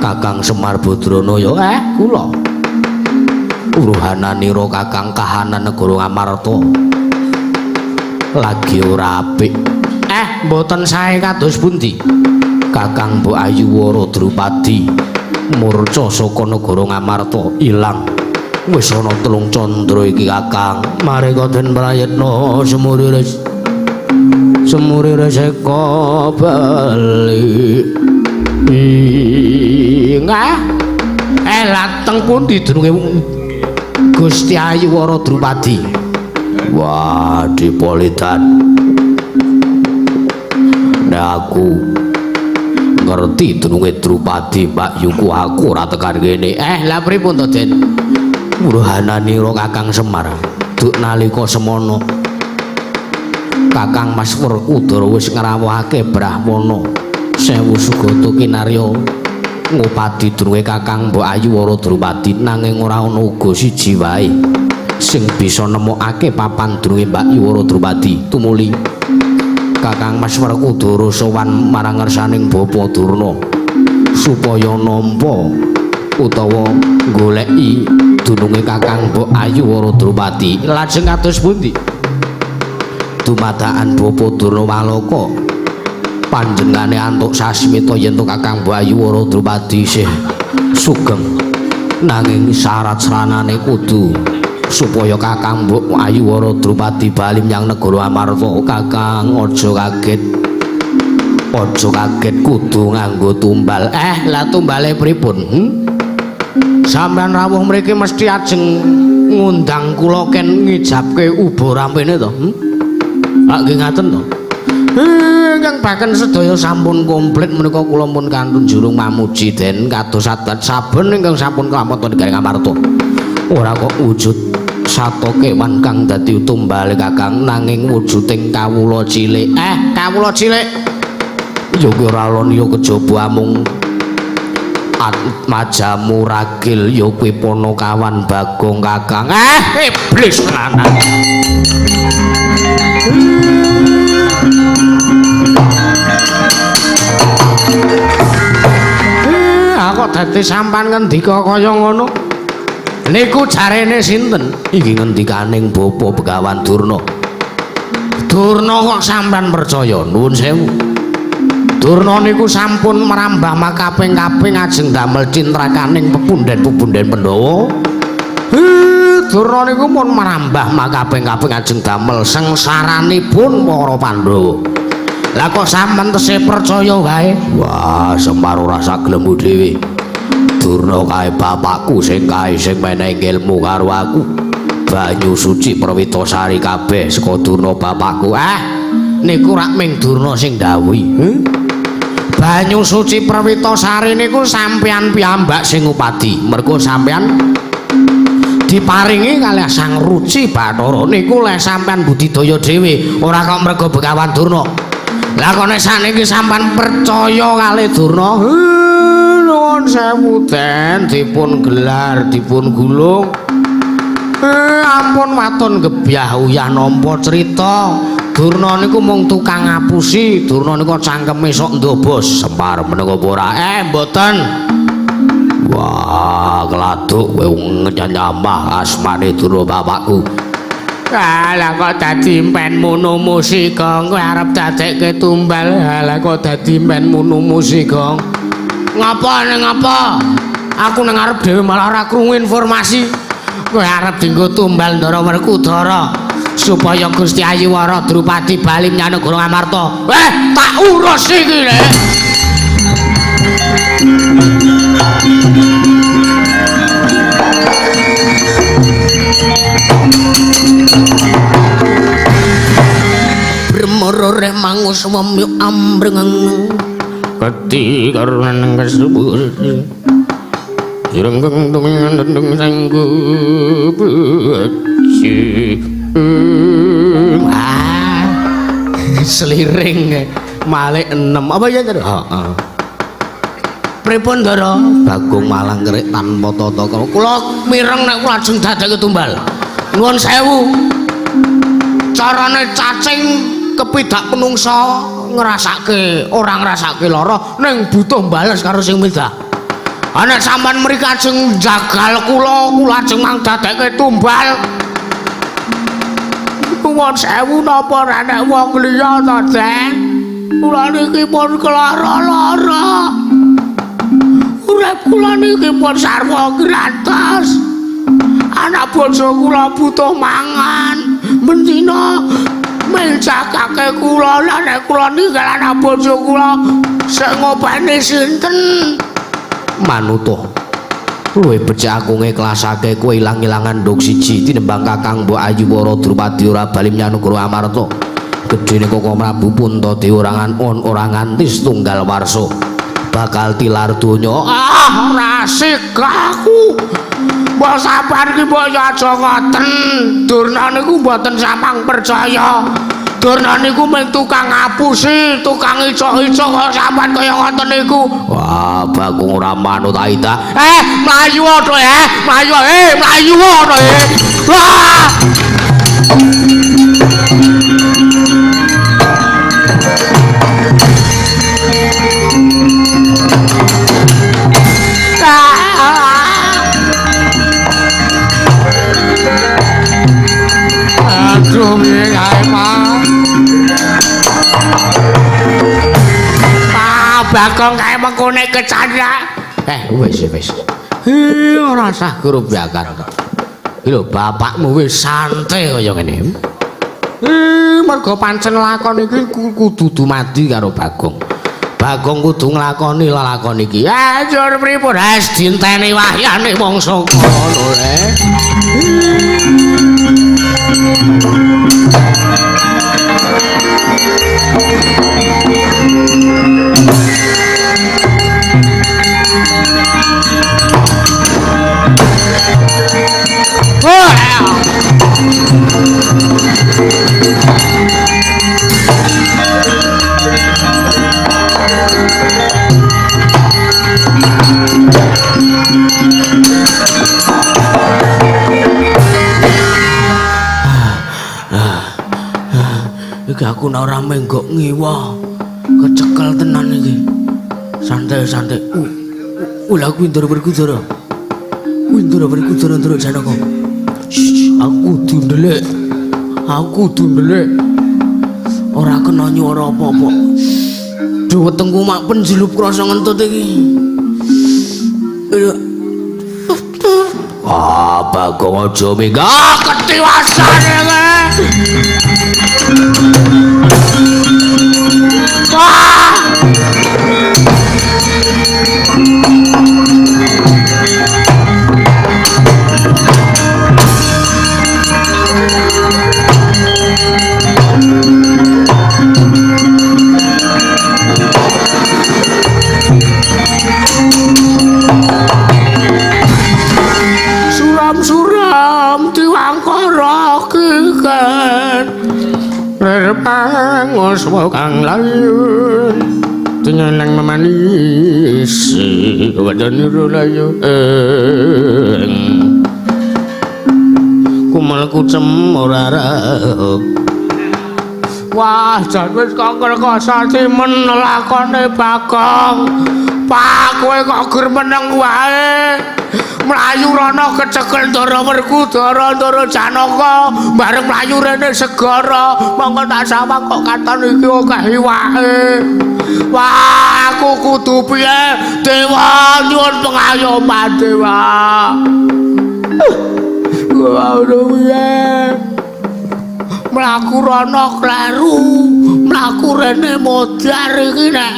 Kakang Semar Badrana ya kula. Uruhananira Kakang kahanan negara Ngamarta lagi ora apik. Mboten sae kados pundi? Kakang Mbok Ayu Wara Drupadi murca saka negara Ngamarta ilang. Wis ana 3 candra iki Kakang. Mareka den prayitna semuriris. Semuriris eka bali. Ingah. Lah teng pundi dununge Gusti Ayu Wara Drupadi? Wah, dipolitan. Nek aku ngerti dununge Drupadi Mbak Yuku aku ora tekan kene. Lah pripun to, Den? Uruhananira Kakang Semar. Duk nalika semono Kakang Mas Werkudara wis ngrawuhake Brahmana Sewu Sugata kinarya ngupadi dununge Kakang Mbok Ayu Wara Drupadi, nanging ora ana uga siji wae sing bisa nemokake papan dununge Mbak Ayu Wara Drupadi. Tumuli Kakang Mas Werkudara sowan marang ngersaning Bapa Durna supaya nampa utawa goleki dununge Kakang Mbok Ayu Wara Drupadi. Lajeng kados pundi? Dumadakan Bapa Durna Walaka panjenengane antuk sasmita yen to Kakang Mbok Ayu Wara Drupadi isih sugeng, nanging syarat sranane kudu supaya Kakang Mbok Ayu Wara Drupadi bali menyang negara Amarta. Kakang aja kaget, aja kaget kudu nganggo tumbal. Lah tumbale pripun? Sampeyan rawuh mriki mesti ajeng ngundang kula ken ngijabke uba rampene to? Lak nggih ngaten to? Ingkang baken sedaya sampun komplit menika kula pun kantun jurung mamuji den kados adat saben ingkang sampun kelampon negari Ngamarta. Ora kok wujud sato kewan kang dadi tumbale Kakang, nanging wujuding kawula cilik. Kawula cilik ya kuwi ora lon ya kejaba amung atmajamu ragil ya kuwi Ponokawan Bagong Kakang. Iblis lanang. Kok dadi sampan ngendika kaya ngono? Niku jarene sinten? Iki ngendikaning Bapa Begawan Durna. Durna kok sampean percaya? Nuwun sewu. Durna niku sampun merambah makaping-kaping ajeng damel cintrakaning pepunden-pepunden Pandhawa. Durna niku pun merambah makaping-kaping ajeng damel sengsaranipun para Pandhawa. Lah kok sampean tesih percaya wae? Wah, Semar ora saglemu dhewe. Durna kae bapakku sing kae sing menehi ilmu karo aku. Banyu suci Perwitasari kabeh saka Durna bapakku. Niku rak ming Durna sing ndhawuhi. Banyu suci Perwitasari niku sampeyan piyambak sing ngupadi. Mergo sampeyan diparingi kalih Sang Ruci Bathara niku leh sampeyan budidaya dhewe, ora kok mergo Begawan Durna. Lah kok nek sakniki sampeyan percaya kalih Durna? Nuwun sewu den, dipun gelar, dipun gulung. Ampun waton gebyah uyah nampa crita. Durna niku mung tukang ngapusi, Durna niku cangkeme sok ndobos. Semar meneng apa ora? Mboten. Wah, keladuk kowe nyamah asmane Durna bapakku. Alah kok dadi impenmu numusi, Gong. Kowe arep dadekke tumbal. Alah kok dadi impenmu numusi, Gong. Ngapa ning ngapa? Aku ning arep dhewe malah ora krungu informasi. Kowe arep dienggo tumbal Ndara Werkudara supaya Gusti Ayu Wara Drupadi bali menyang negara Ngamarta. Tak urus iki, Lek. Bremoro reh mangus wemyuk ambreng keti karunan kasebut direnggeng tumingan dendeng sanggup beci. Seliring malik 6 apa ya Ndara? Heeh. Pripun Ndara? Bagong malang kerik tanpa tata krama. Kula mireng nek kula ajeng dadekke tumbal. Nuwun sewu. Carane cacing kepidak menungsa ngrasake ora ngrasake lara ning butuh bales karo sing midah. Nek sampean mriki ajeng jagal kula, kula ajeng mang dadekke tumbal. Nuwun sewu napa ora nek wong liya to, Den? Kula niki pun kelara-lara. Urip kula niki pun sarwa gratis. Anak bojo kula butuh mangan. Bendina menjakake kula lan nek kula ninggal anak bojo kula sing ngopeni sinten? Manuta. Luwih becik aku ngiklasake kowe ilang-ilangan nduk siji tinembang Kakang Mbok Ayu Wara Drupadi ora bali menyang negara Amarta. Gedene Koko Prabu Puntadewa ora nganti setunggal warsa. Bakal tilar donya. Ah, ora asik aku. Mbok sampean iki mbok ya aja ngoten. Durna niku mboten samang percaya. Durna niku mung tukang ngapusi, tukang icok-icok kok sampean kaya ngoten niku. Wah, Bagong ora manut Aida. Mlayu to mlayu mlayu to Wah! Aduh, piye kae, Pak? Pak Bagong kae mengkone kecandhak. Wis wis. Ora usah grobyakan. Iki lho bapakmu wis santai kaya ngene. Mergo pancen lakon iki kudu dumadi karo Bagong. Bagong kudu nglakoni lelakon iki. Jur pripun? Wis dinteni wahyane wong saka ngono le. Iki aku ora menggok ngiwa. Kecekel tenan iki. Santai-santai. Lah kuwi Ndara Werkudara. Kuwi Ndara Werkudara Ndara Janaka. Aku kudu ndelik. Aku kudu ndelik. Ora kena nyuara apa-apa. Duh wetengku mak penjelup krasa ngentut iki. Ah, Bagong aja minggah ketiwasan iki. Wah! Repangoswa kang layu tinyelang memanis wajan layu kumel kucem ora raup. Wah, jan wis kok ngrekoso timen lakone Bagong. Pak, kowe kok gur meneng wae. Mlayu rono kecekel Ndara Werkudara, Ndara Janaka, bareng mlayu rene segara, mongko tak sawang kok katon iki akeh iwake. Wah, aku kudu piye? Dewa nyuwun pengayoman dewa. Wah, piye? Mlaku rono kleru, mlaku rene modar iki nek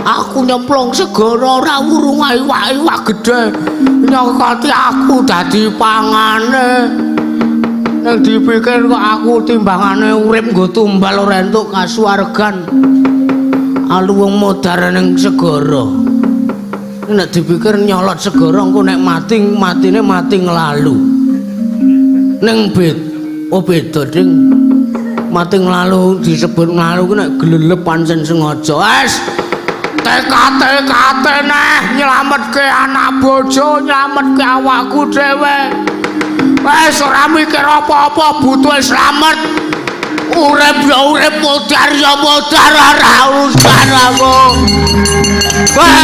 aku nyemplung segara ora wurung iwak-iwak gedhe nyokoti aku dadi pangane. Nek dipikir kok aku timbangane urip nggo tumbal ora entuk kasuwargan. Aluwung modar ning segara. Nek dipikir nyolot segara engko nek mati matine mati nglalu. Ning oh beda ding. Mati nglalu disebut nglalu ku nek glelep pancen sengaja. Wes tekate neh nyelametke anak bojo, nyelametke awakku dhewe. Wes ora mikir apa-apa, butuhe slamet. Urip ya urip, modar ya modar, ora urusan aku. Wah.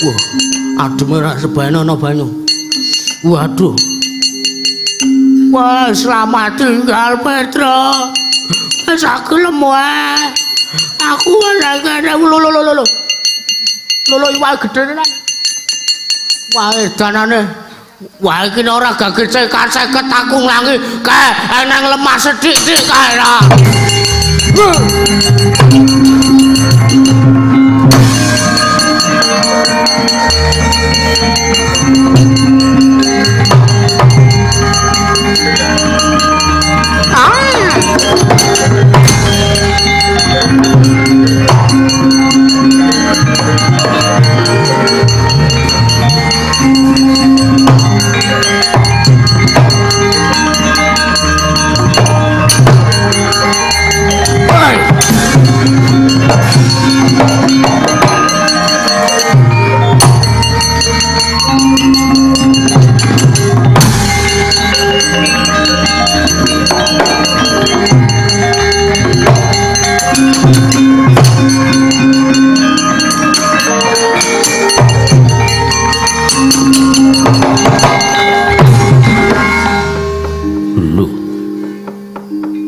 Wah, ademe ora sebane ana banyu. Waduh. Wah, selamat tinggal Petro. Wis aku lemu ae. Aku ora kene lho lho lho. Lho iwak gedhe tenan. Wah, danane. Wah, iki ora gage cekat-ceket aku nglangi. Kae eneng lemah sethik-sithik kae ra.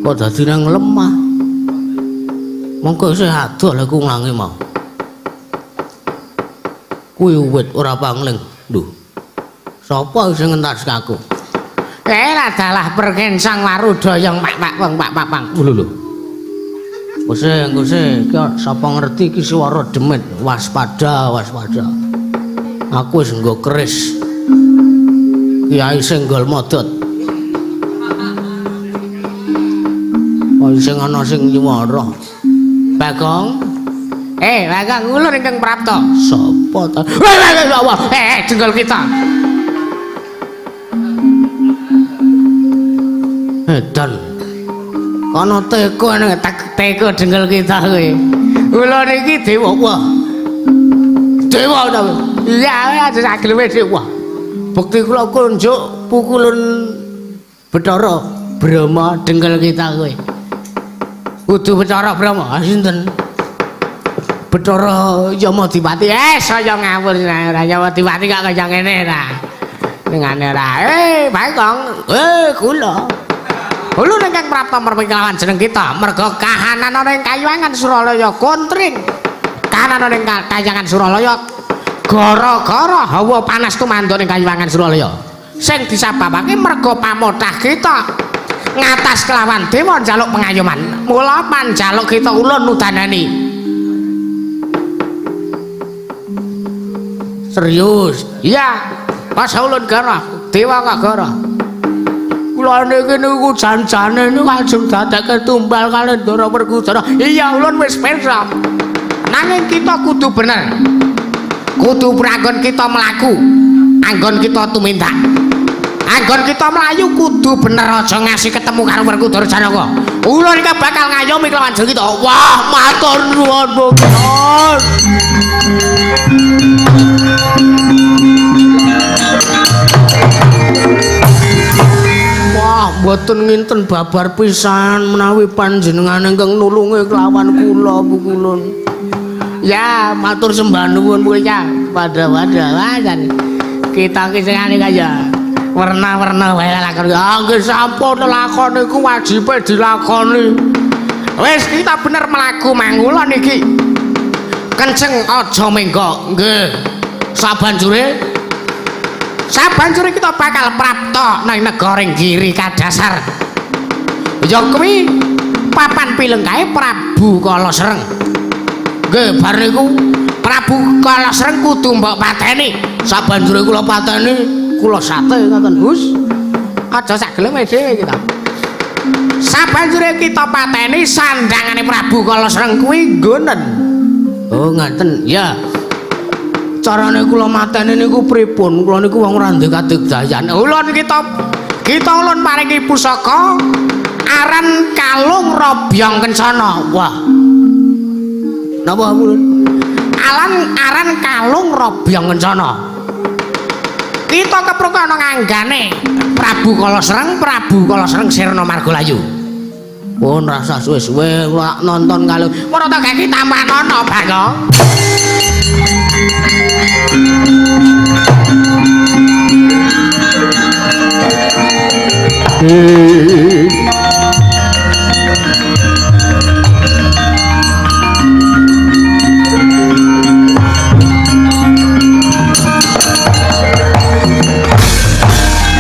Kok dadi nang lemah. Mongko isih adoh lha ku nglangi mau. Kuwi wit ora pangling. Lho. Sapa sing ngentas aku? Dalah perkensang warudayang pak-pak wong pak-pak. Lho lho. Kuse kuse iki sapa ngerti iki swara demit. Waspada, waspada. Aku wis nggo keris. Kiai Senggol Modot. Sing ana sing nyuwara. Bagong. Bagong ulur ingkang prapta. Sapa ta? Jenggol kita. Edan. Ana teko nang teko jenggol kita kowe. Ulur iki dewa. Wah. Dewa ta. Iya, aja sak gelewe dewa. Bekti kula kunjuk pukulun Bathara Brahma dengkel kita kowe. Kudu Bathara Brahma, sinten? Bathara Yamadipati. Saya ngawur ora Yamadipati kok kaya ngene ta. Ngene ora. Bagong. Kula. Ulun ingkang prapta merping kelawan jeneng kita merga kahanan ana ing Kayuwangan Suralaya kontring. Kahanan ana ing Kayuwangan Suralaya gara-gara hawa panas tumandha ing Kayuwangan Suralaya. Sing disababake merga pamothah kita ngatas kelawan dewa njaluk pengayoman. Mula panjaluk kita ulun nudanani. Serius? Iya. Pas ulun garah, dewa kagara. Kula niki niku jan-jane niku ajeng dadekke tumbal kalih Ndara Werkudara. Iya, ulun wis pirsa. Nanging kita kudu bener. Kudu pranggon kita mlaku, anggon kita tumindak. Anggon kita mlayu kudu bener aja ngasih ketemu karo Werkudara Janaka. Ulun iki bakal ngayomi kelawan kita. Wah, matur nuwun, Bung. Wah, mboten nginten babar pisan menawi panjenengan ingkang nulungi kelawan kula, Bu Kulun. Ya, matur sembah nuwun Bu ya. Padha-padha wajan. Kita ki sing kaya werna-werna wae lakon. Ah, nggih sampun lakon iku wajibe dilakoni. Wis kita bener mlaku mangulon iki. Kenceng aja menggo. Nggih. Sabanjure kita bakal prapta nang negara Giri Kadasar. Ya kuwi papan pilengkae Prabu Kala Sreng. Nggih, bar niku Prabu Kala Sreng kudu mbok pateni. Sabanjure kula pateni, kula sate ngoten, Gus. Aja sak geleme dhewe kita. Sabanjure kita pateni sandangane Prabu Kala Sreng kuwi nggonen. Oh, ngaten. Ya. Carane kula mateni niku pripun? Kula niku wong ora ndek kadigdayan. Ulun kita ulun paringi pusaka aran kalung robyong kencana. Wah. Napa ulun? Alan aran kalung robyong kencana. Kita kepruk ana nganggane Prabu Kala Sreng, Prabu Kala Sreng sirna margalayu. Pun rasa suwe-suwe kula nonton kalung. Ora tak gaki tambah nono, Bagong.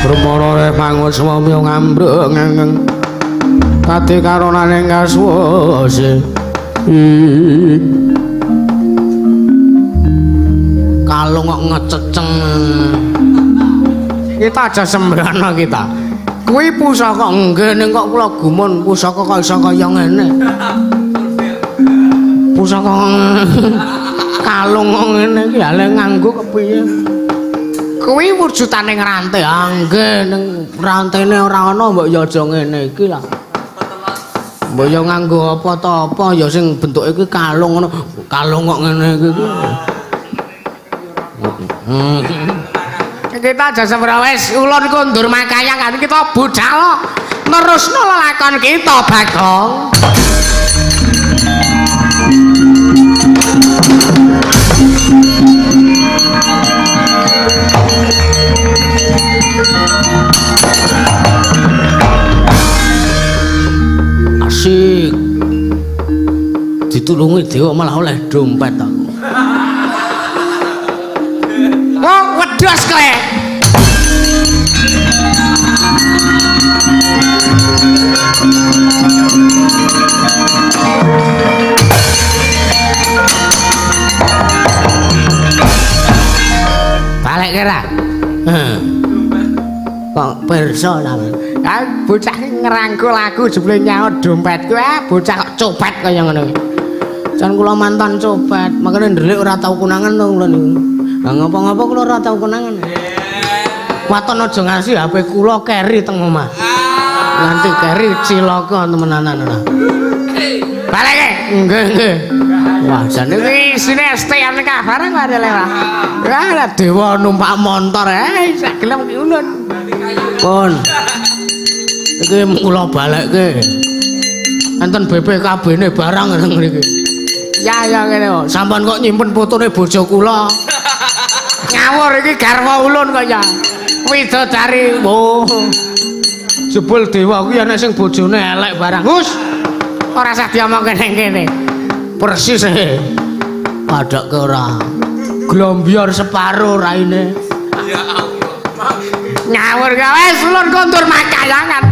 Permara mangun swami ngambreng ngeng kate karonane kasuwase. Kalung kok ngececeng. Kita aja sembrana kita. Kuwi pusaka nggih ning kok kula gumun pusaka kok iso kaya ngene. Pusaka kalung kok ngene iki lha nganggo kepiye? Kuwi wujudane ngrante. Ah nggih ning rantene ora ana mbok ya aja ngene iki lah. Mbok ya nganggo apa ta apa ya sing bentuke iki kalung ngono. Kalung kok ngene iki. Kita aja sembrono wis ulun kondur makayang kan kita budal nerusno lelakon kita Bagong. Asik. Ditulungi dewa malah oleh dompet aku. Oh, wedhus kowe. Balik kira. Kok pirsa sampean? Ah, bocah ngerangkul aku jebule nyaut dompetku. Ah, bocah kok copet kaya ngono. Jan kula mantan copet, makane ndelik ora tau konangan to kula niku. Lah ngopo-ngopo kula ora tau konangan. Waton aja ngasih HP kula keri teng omah. Nganti keri cilaka temenanan ora. Baleke. Nggih, nggih. Wah, jane iki isine STNK bareng wae lewat. Wah, dewa numpak montor sak gelem ki ulun. Pun. Iki kula balekke. Enten BPKB-ne barang nang mriki. Ya ya ngene kok. Sampeyan kok nyimpen fotone bojo kula. Ngawur iki garwa ulun kok ya. Widodari. Oh. Jebul dewa kuwi ana sing bojone elek barang. Hus. Ora usah diomongke ning kene. Persis e. Padake ora. Glombior separo raine. Ya Allah. Ngawur gawe wis ulun kondur makayangan.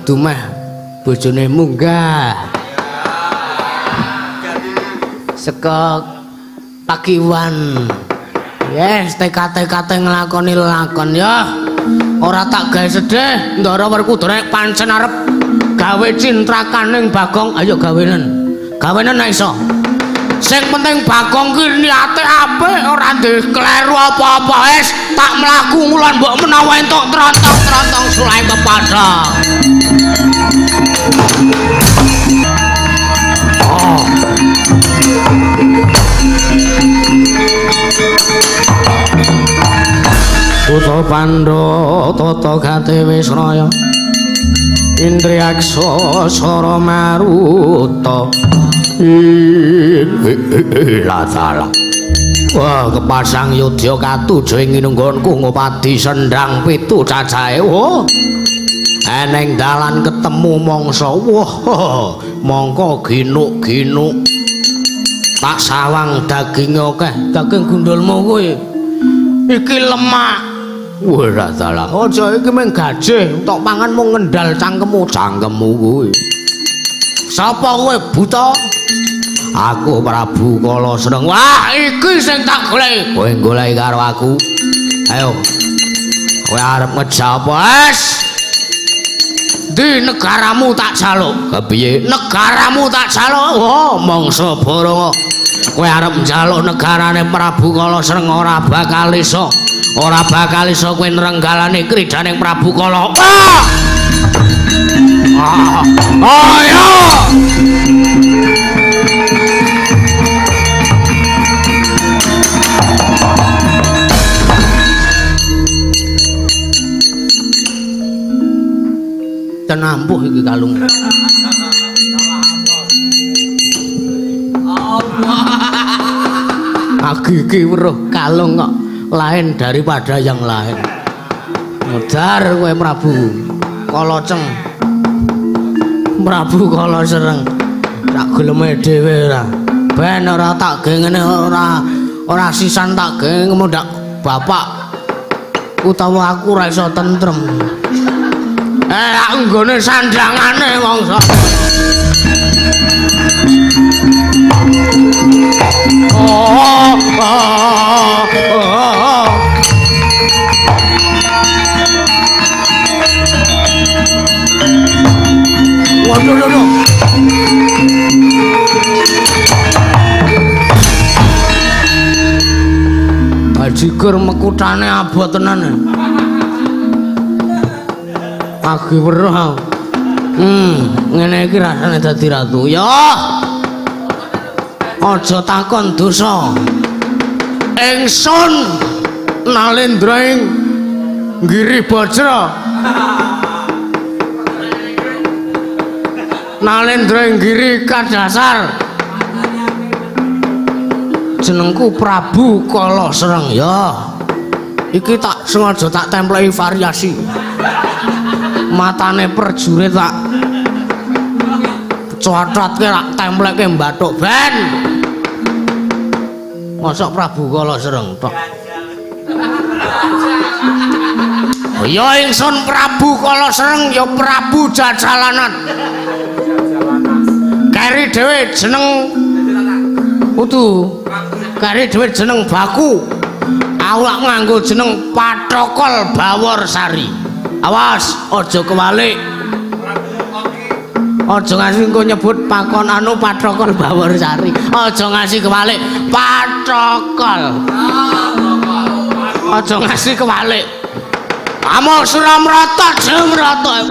Dumeh bojone munggah. Saka Pakiwan. Yes, TK-TK nglakoni lakon ya. Ora tak gawe sedih, Ndara Werkudara pancen arep gawe cintrakaning Bagong, ayo gawenen. Gawenen nek iso. Sing penting Bagong ki niate apik, ora ndek kleru apa-apa. Wis tak mlaku ngulon mbok menawa entuk trontong-trontong sulahe pepadha. Oh. Kutha Pandha tata gate wis raya. Indriyaksa sara maruta. Latala. Wah, kepasang yudya katuju ing nggonku ngopadi sendang pitu cacahe. Oh. Eneng dalan ketemu mangsa. Wah, mangka ginuk-ginuk. Tak sawang daginge akeh, daging gundulmu kuwi. Iki lemak. Wah, dalah. Aja iki mung gajih, tok pangan mung ngendal cangkemmu, cangkemmu kuwi. Sapa kowe buta? Aku Prabu Kala Sreng. Wah, iki sing tak goleki. Kowe goleki karo aku. Ayo. Kowe arep ngejak apa? Es. Di negaramu tak jaluk. Kepiye? Negaramu tak jaluk. Oh, mangsa Baranga. Kowe arep njaluk negarane Prabu Kala Sreng ora bakal iso. Ora bakal iso kowe nrenggalane kridaning Prabu Kala. Ah! Ah! Ayo! Tenampuh iki kalung. Aku iki weruh kalung kok lain daripada yang lain. Modar kowe Prabu Kalaceng. Prabu Kala Sreng. Tak geleme dhewe ora. Ben ora tak gawe ngene ora sisan tak gawe ndak bapak utawa aku ora iso tentrem. Aku nggone sandangane mangsa. Oh, oh, oh. Waduh, waduh. Bajigur mekutane abot tenan. Pagi weruh aku. Ngene iki rasane dadi ratu. Ya. Aja takon dosa. Ingsun Nalendra ing Giri Bajra. Nalendra ing Giri Kadasar. Jenengku Prabu Kala Sreng. Ya. Iki tak sengaja tak templeki variasi. Matane perjurit tak cocotke tak templekke mbathuk ben. Mosok Prabu Kala Sreng tok. Ya ingsun Prabu Kala Sreng ya Prabu Jajalanan. Keri dhewe jeneng utu. Keri dhewe jeneng Baku. Aku lak nganggo jeneng Pathokol Baworsari. Awas, aja kewalik. Aja ngasih engko nyebut pakon anu Pathokol Baworsari. Aja ngasih kewalik Pathokol. Aja ngasih kewalik. Amok Suramrata Jemrata.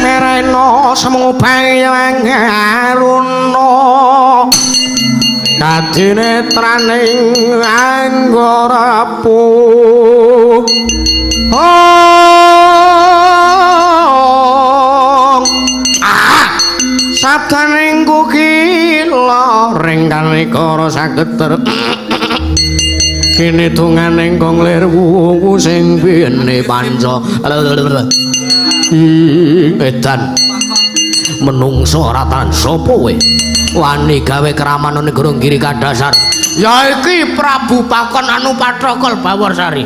Mereno semubang aruna kadinetraning anggara puh. Sabdaning kukila ring kanikara saged Kene dongane kong lir wuwu sing bene panca. Edan. Menungso ora tan sapa kowe? Wani gawe keraman negara Giri Kadasar. Ya iki Prabu Pakon anu Pathokol Baworsari.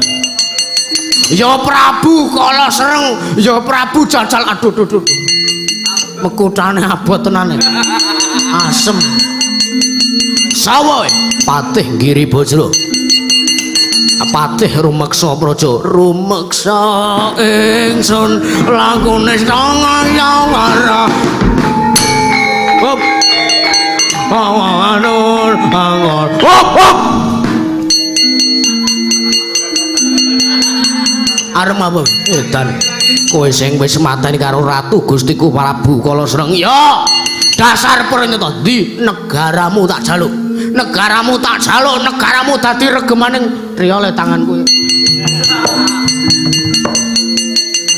Ya Prabu Kala Sreng, ya Prabu Jajal. Aduh duh duh. Mekutane abot tenane. Asem. Sawa Patih Giri Bajra. Patih rumeksa praja, rumeksa ingsun lakune sanga. Hop. Awanun angor. Hop hop. Arep apa? Edan. Kowe sing wis mateni karo Ratu Gustiku Prabu Kala Sreng. Ya. Dasar pernyata ndi negaramu tak jaluk. Negaramu tak jaluk, negaramu dadi regemaning riyole tanganku.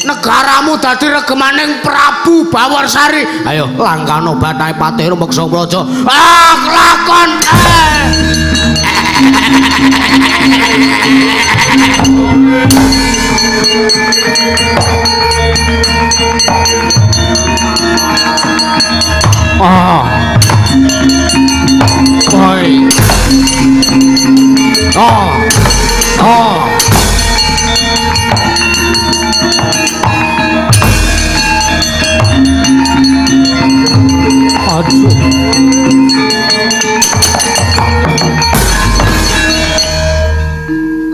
Negaramu dadi regemaning Prabu Baworsari. Ayo langkano bathae Patih Rumeksa Praja. Ah, kelakon. Ah. Oi. Oh. Oh. Aduh.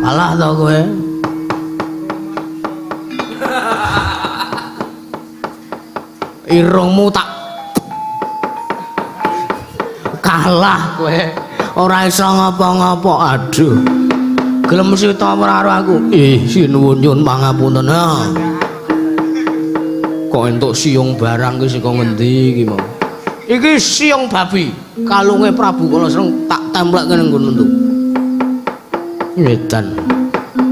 Kalah to kowe. Irungmu tak kalah kowe. Ora iso ngapa-ngapa. Aduh. Gelem sita ora karo aku. Ih, sinuwun nyuwun pangapunten. Kok entuk siung barang ki saka ngendi iki mau? Iki siung babi. Kalunge Prabu Kala Sreng tak templek kene nggon entuk. Edan.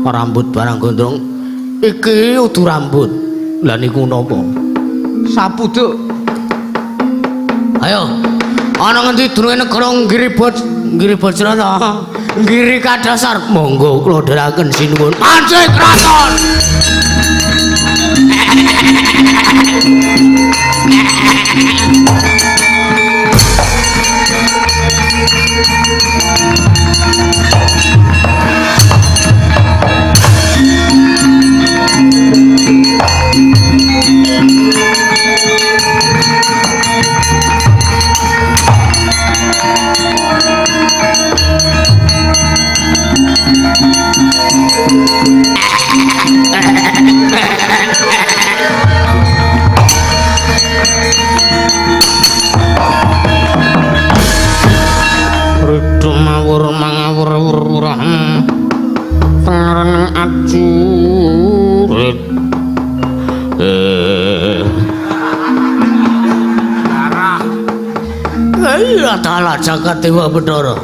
Rambut barang gondrong. Iki udu rambut. Lah niku napa? Sapu, Duk. Ayo. Ana ngendi durunge negara Giri Bajra ta? Giri Kadasar. Monggo kula dherekaken sinuwun. Pancik kraton. Dalah jagat dewa Bathara.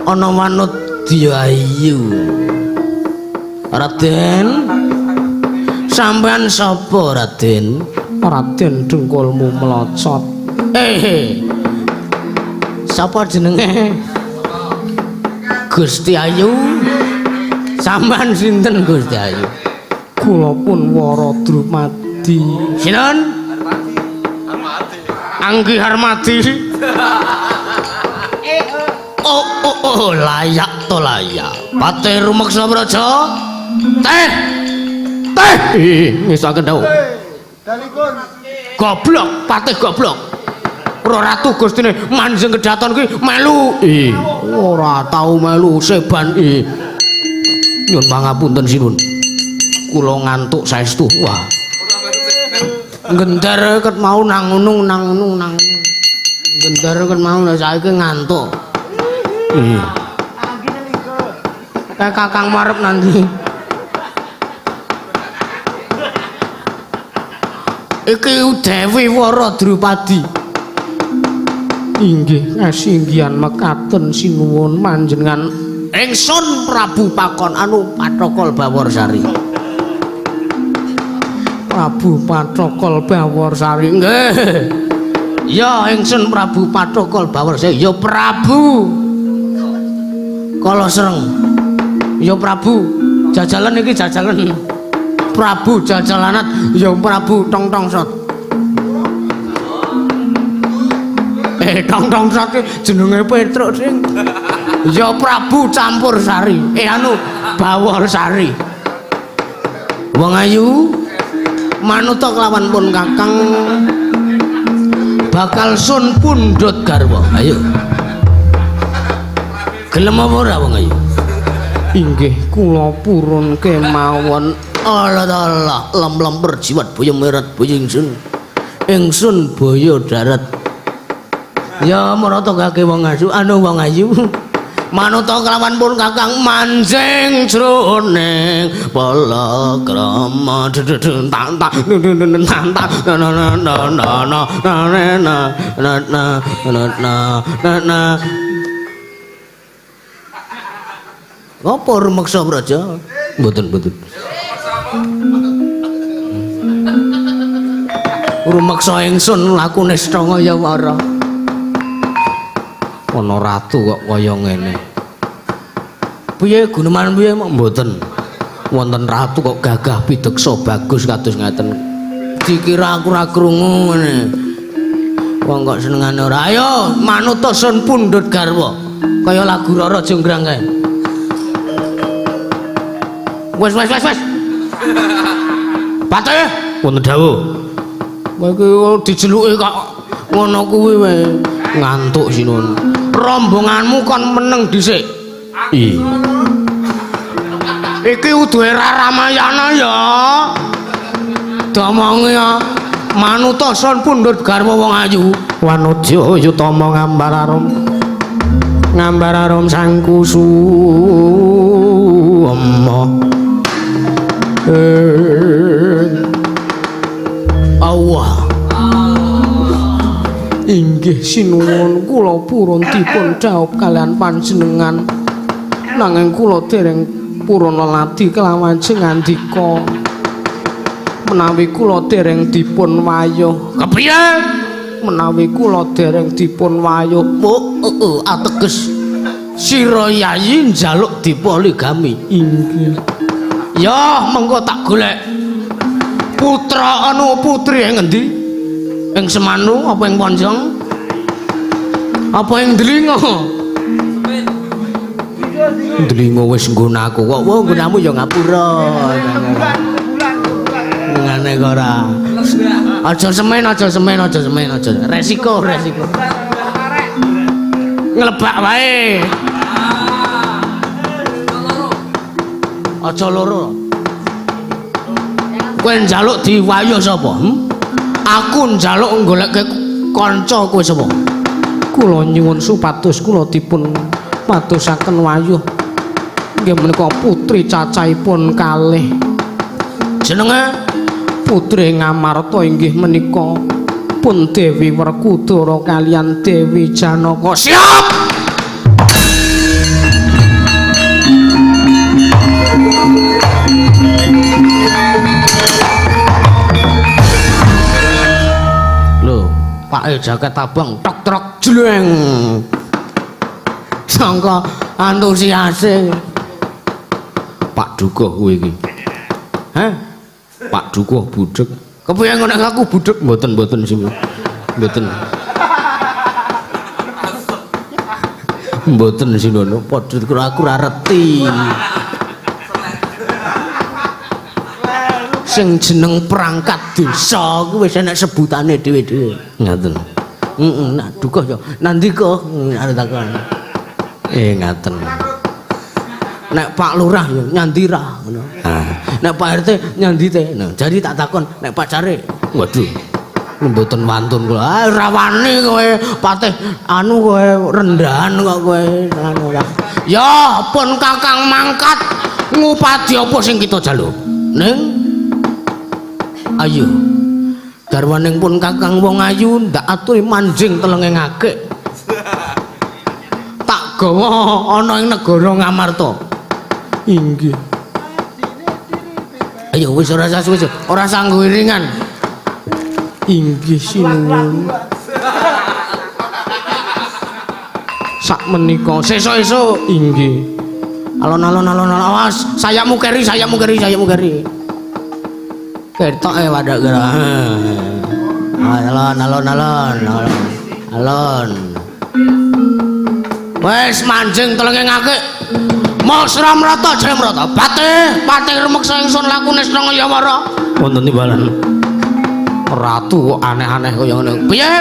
Ana manut Diayu. Raden, sampean sapa Raden? Raden dengkulmu melocot. Sapa jenenge? Gusti Ayu. Sampean sinten Gusti Ayu? Kula pun Wara Drupadi. Sinten? Anggi Harmadi. Oh, oh, oh, layak to layak. Patih Rumeksa Praja. Teh. Teh. Ngesaken dawuh. Goblok, patih goblok. Ora ratu gustine manjeng kedaton kuwi melu. Ora tau melu seban. Nyun pangapunten sinuwun. Kula ngantuk saestu. Wah. Gendar ket mau nang ngunung nang ngunung nang. Gendar ket mau lah saiki ngantuk. Kayak kakang marep nanti. Iki Dewi Wara Drupadi. Inggih kasinggihan mekaten sinuwun panjenengan ingsun Prabu Pakon anu Pathokol Baworsari. Prabu Pathokol Baworsari. Nggih. Ya ingsun Prabu Pathokol Baworsari. Ya Prabu. Kala Sereng. Ya Prabu jajalan iki jajalan. Prabu Jajalanat ya Prabu Tong Tong Sot. Tong Tong Sot jenenge Petruk sing. Ya Prabu Campur Sari. Anu Bawor Sari. Wong ayu manuta kelawan pun kakang bakal sun pundhut garwa. Ayo. Gelem apa ora wong ayu? Inggih kula purun kemawon. Allah Allah, lem-lem perjiwat boyo merat boyo ingsun. Ingsun boyo darat. Ya marata kake wong ayu, anu wong ayu. Manuta kelawan pun kakang manjing jroning palakrama tak tak tak na na na na na na na na na na na. Apa rumeksa Braja? Mboten mboten. Rumeksa ingsun lakune setanga ya wara. Ana ratu kok kaya ngene. Piye guneman piye mboten. Wonten ratu kok gagah pideksa bagus kados ngaten. Dikira aku ora krungu ngene. Wong kok senengane ora. Ayo manuta sun pundhut garwa. Kaya lagu Rara Jonggrang kae. Wes wes wes wes. Patih wonten dawuh. Kowe iki dijeluki kok ngono kuwi wae. Ngantuk sinuwun. Rombonganmu kon meneng dhisik. Iya. Iki udu era Ramayana ya. Domongi ya. Manuta sun pundhut garwa wong ayu. Wanudya yutama ngambar arum. Ngambar arum sang kusuma. Allah. Inggih sinuwun kula purun dipun dhaup kalian panjenengan. Nanging kula dereng purun leladi kelawan ngandika. Menawi kula dereng dipun wayuh. Kepiye? Menawi kula dereng dipun wayuh. Oh, ateges sira yayi njaluk dipoligami. Inggih. Ya mengko tak golek putra anu putri ing ngendi? Ing Semanu apa ing Ponjong? Apa ing Dlingo? Dlingo wis nggonaku kok. Wah, nggonamu ya ngapura. Ngene kok ora. Aja semen, aja semen, aja semen, aja. Resiko, resiko. Nglebak wae. Aja loro. Kowe njaluk diwayuh sapa? Aku njaluk goleke kanca kowe sapa? Kula nyuwun supados kula dipun padosaken wayuh. Nggih menika putri cacahipun kalih. Jenenge Putri Ngamarta inggih menika pun Dewi Werkudara kalian Dewi Janaka. Siap. Lho, Pak jaket abang tok trok jleng. Sangka antusiase. Pak Dukuh kuwi iki. Hah? Pak Dukuh budheg. Kepiye ngono aku budheg? Mboten mboten sing. Mboten. Mboten sinono padha aku ora reti. Sing jeneng perangkat desa kuwi wis enek sebutane dhewe-dhewe. Ngaten. Heeh, nak dukuh ya nandika arep takon. Ngaten. Nek Pak Lurah ya nyandira ngono. Nek Pak RT nyandi te. Nah, jadi tak takon nek Pak Care. Waduh. Mboten wantun kula. Ah ora wani kowe patih anu kowe rendahan kok kowe anu ora. Ya pun Kakang mangkat ngupadi apa sing kita jaluk. Ning ayo. Garwaning pun Kakang wong ayu ndak aturi manjing telenge ngakik. Tak gawa ana ing negara Ngamarta. Inggih. Ayo wis ora usah suwe, ora sanggo iringan. Inggih sinuwun. Sak menika Sesuk-esuk. Inggih. Alon-alon alon awas, sayapmu keri, sayapmu keri, sayapmu keri. Ketoke wadak gerak. Alon alon alon alon. Alon. Wes manjing telenge ngake. Mosra mrata jaya mrata. Patih, patih rumeksa ingsun lakune seneng Yawara. Wonten timbalan. Ratu kok aneh-aneh kaya ngene. Piye?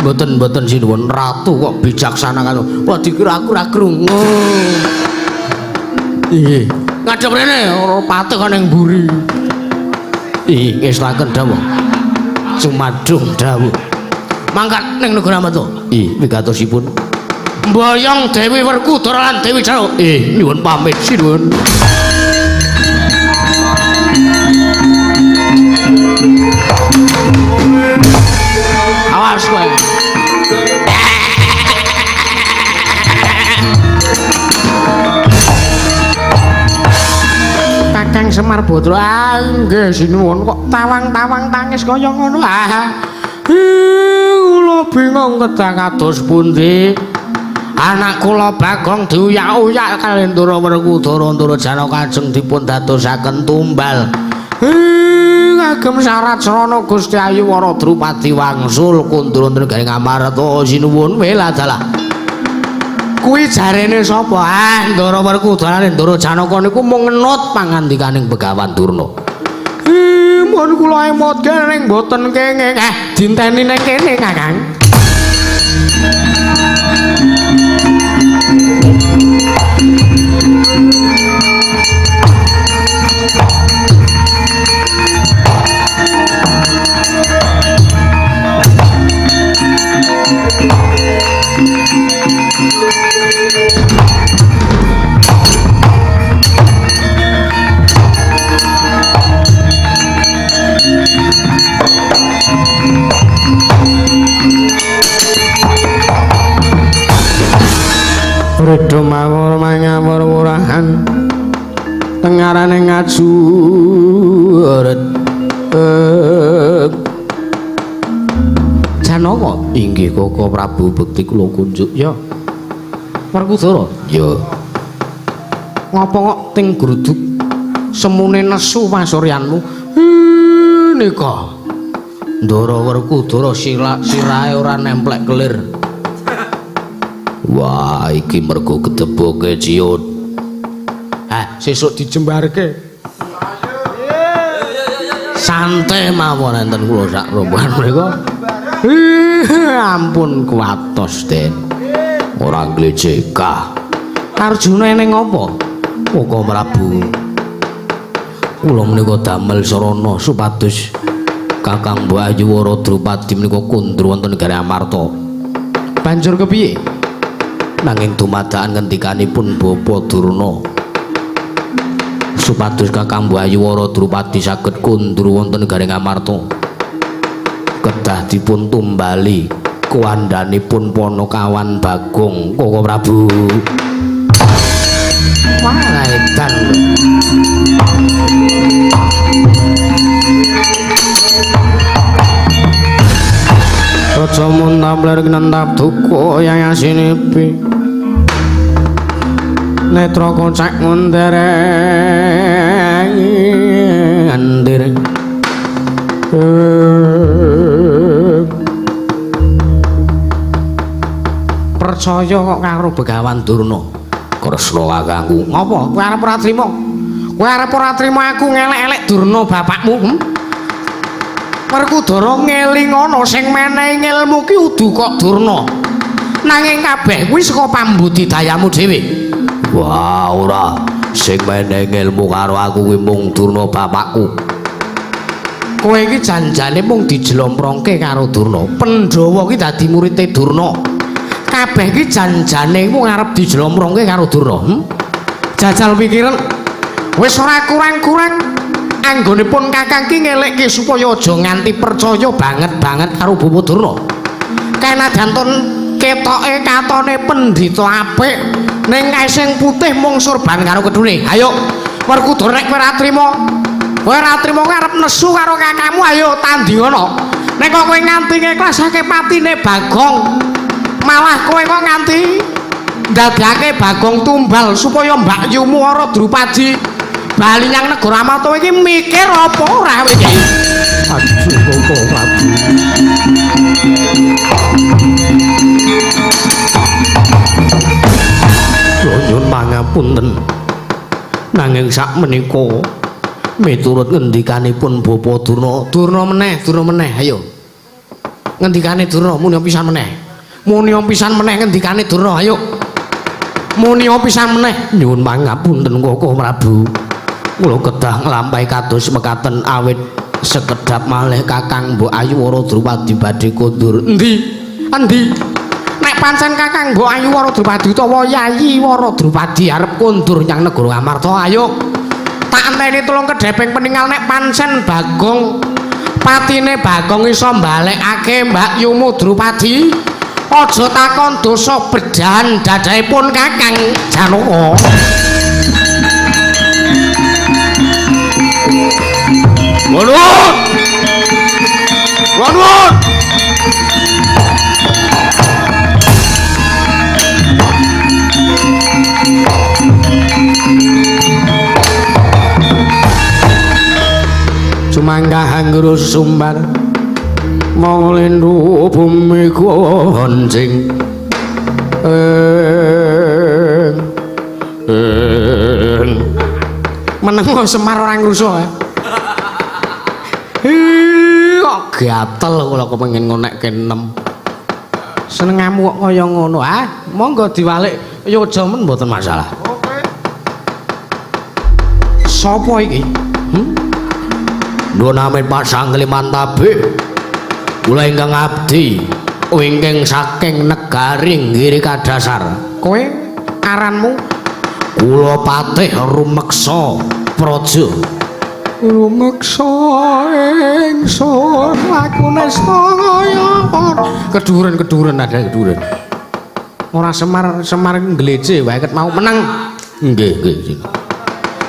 Mboten-mboten sinuwun, ratu kok bijaksana karo. Wah dikira aku ora krungu. Inggih. Ngadep rene ora patih kok ning mburi. Ih, ngestakaken dawuh. Sumadung dawuh. Mangkat ning negara Amarta. Ih, wigatosipun. Mboyong Dewi Werkudara lan Dewi Janaka. Ih, nyuwun pamit sinuwun. Awas kowe. Kakang Semar Badra, ah nggih sinuwun kok tawang-tawang tangis kaya ngono. Ah. Kula bingung kedah kados pundi. Anak kula Bagong diuyak-uyak kaliyan Ndara Werkudara Ndara Janaka kajeng dipun dadosaken tumbal. Kagem syarat srana Gusti Ayu Wara Drupadi wangsul kundur wonten garing Amarta sinuwun weladalah. Kuwi jarene sapa? Ah, Ndara Werkudara lan Ndara Janaka niku mung ngenut pangandikaning Begawan Durna. Mun kula emot ning mboten kenging. Dinteni ning kene, Kakang. Ridho mawur mangawur wurahan tengarane ngajuret. Janaka inggih Koko Prabu bekti kula kunjuk ya. Werkudara ya. Ngapa kok ting gruduk semune nesu pasuryanmu? Nika Ndara Werkudara sirahe ora nemplek kelir. Wah, iki mergo gedeboke ciut. Ah, sesuk dijembarke. Santai mawon enten kula sak rombongan mriku. Ampun kuwatos, Den. Ora nglecekah. Arjuna ning apa? Koko Prabu. Kula menika damel sarana supados Kakang Mbok Ayu Wara Drupadi menika kundur wonten negari Amarta. Banjur kepiye? Nanging dumadakan ngendikanipun Bapa Durna supados Kakang Mbok Ayu Wara Drupadi saged kundur wonten negari Amarta kedah dipun tumbali kuwandhanipun Panakawan Bagong Koko Prabu. Wah, edan. Raja muntah nentap duka yayasinipi netra kocak ngundereng andir. Percaya kok karo Begawan Durna. Kresna kakangku. Ngopo? Kowe arep ora trima? Kowe arep ora trima aku ngelek-elek Durna bapakmu? Werkudara ngelingono sing menehi ngelmu ki udu kok Durna. Nanging kabeh kuwi saka pambudidayamu dhewe. Wah, ora. Sing menehi ngelmu karo aku kuwi mung Durna bapakku. Kowe iki janjane mung dijlomprongke karo Durna. Pandhawa ki dadi murite Durna. Kabeh ki janjane mung arep dijlomprongke karo Durna. Jajal pikiran wis ora kurang-kurang anggonipun kakang ki ngelekke supaya aja nganti percaya banget-banget karo Bapa Durna. Kanadan ketoke katone pendhita apik ning kae sing putih mung surban karo kedune. Ayo Werkudara nek kowe ora trima, kowe ora trima kowe arep nesu karo kakangmu, ayo tandingana. Nek kok kowe nganti ngeklasake patine Bagong, malah kowe kok nganti Ndadekake Bagong tumbal supaya Mbak Yumu Wara Drupadi bali nyang negara Amarta iki mikir apa ora kowe iki? Aduh, Koko Prabu. Nyuwun pangapunten. Nanging sak menika miturut ngendikanipun Bapa Durna, Durna meneh, ayo. Ngendikane Durna muni pisan meneh. Muni pisan meneh ngendikane Durna, ayo. Muni pisan meneh. Nyuwun pangapunten Koko Prabu. Kula kedah nglampahi kados mekaten awit sekedhap malih Kakang Mbok Ayu Wara Drupadi badhe kondur. Endi? Endi? Nek pancen Kakang Mbok Ayu Wara Drupadi utawa Yayi Wara Drupadi arep kondur nyang negara Amarta, ayo. Tak enteni tulung kedheping peninggal nek pancen Bagong patine Bagong iso mbalekake Mbak Yumu Drupadi. Aja takon dosa bedahan dadahipun Kakang Janaka. Nuwun. Nuwun. Sumangga hangguru sumbar mong lindu bumi goncing meneng Semar ora ngrusuh. Kok gatel kula kepengin ngonekke 6. Senengamu kok kaya ngono ah? Monggo diwalik ya aja men mboten masalah. Oke. Sopo iki? Nuwun amin pasang limantabe. Kula ingkang abdi wingking saking negari Giri Kadasar. Kowe aranmu? Kula Patih Rumeksa Praja. Rumeksa ingsun lakune saya. Keduren-keduren ada keduren. Ora Semar, Semar nglece wae ket mau menang. Nggih, nggih.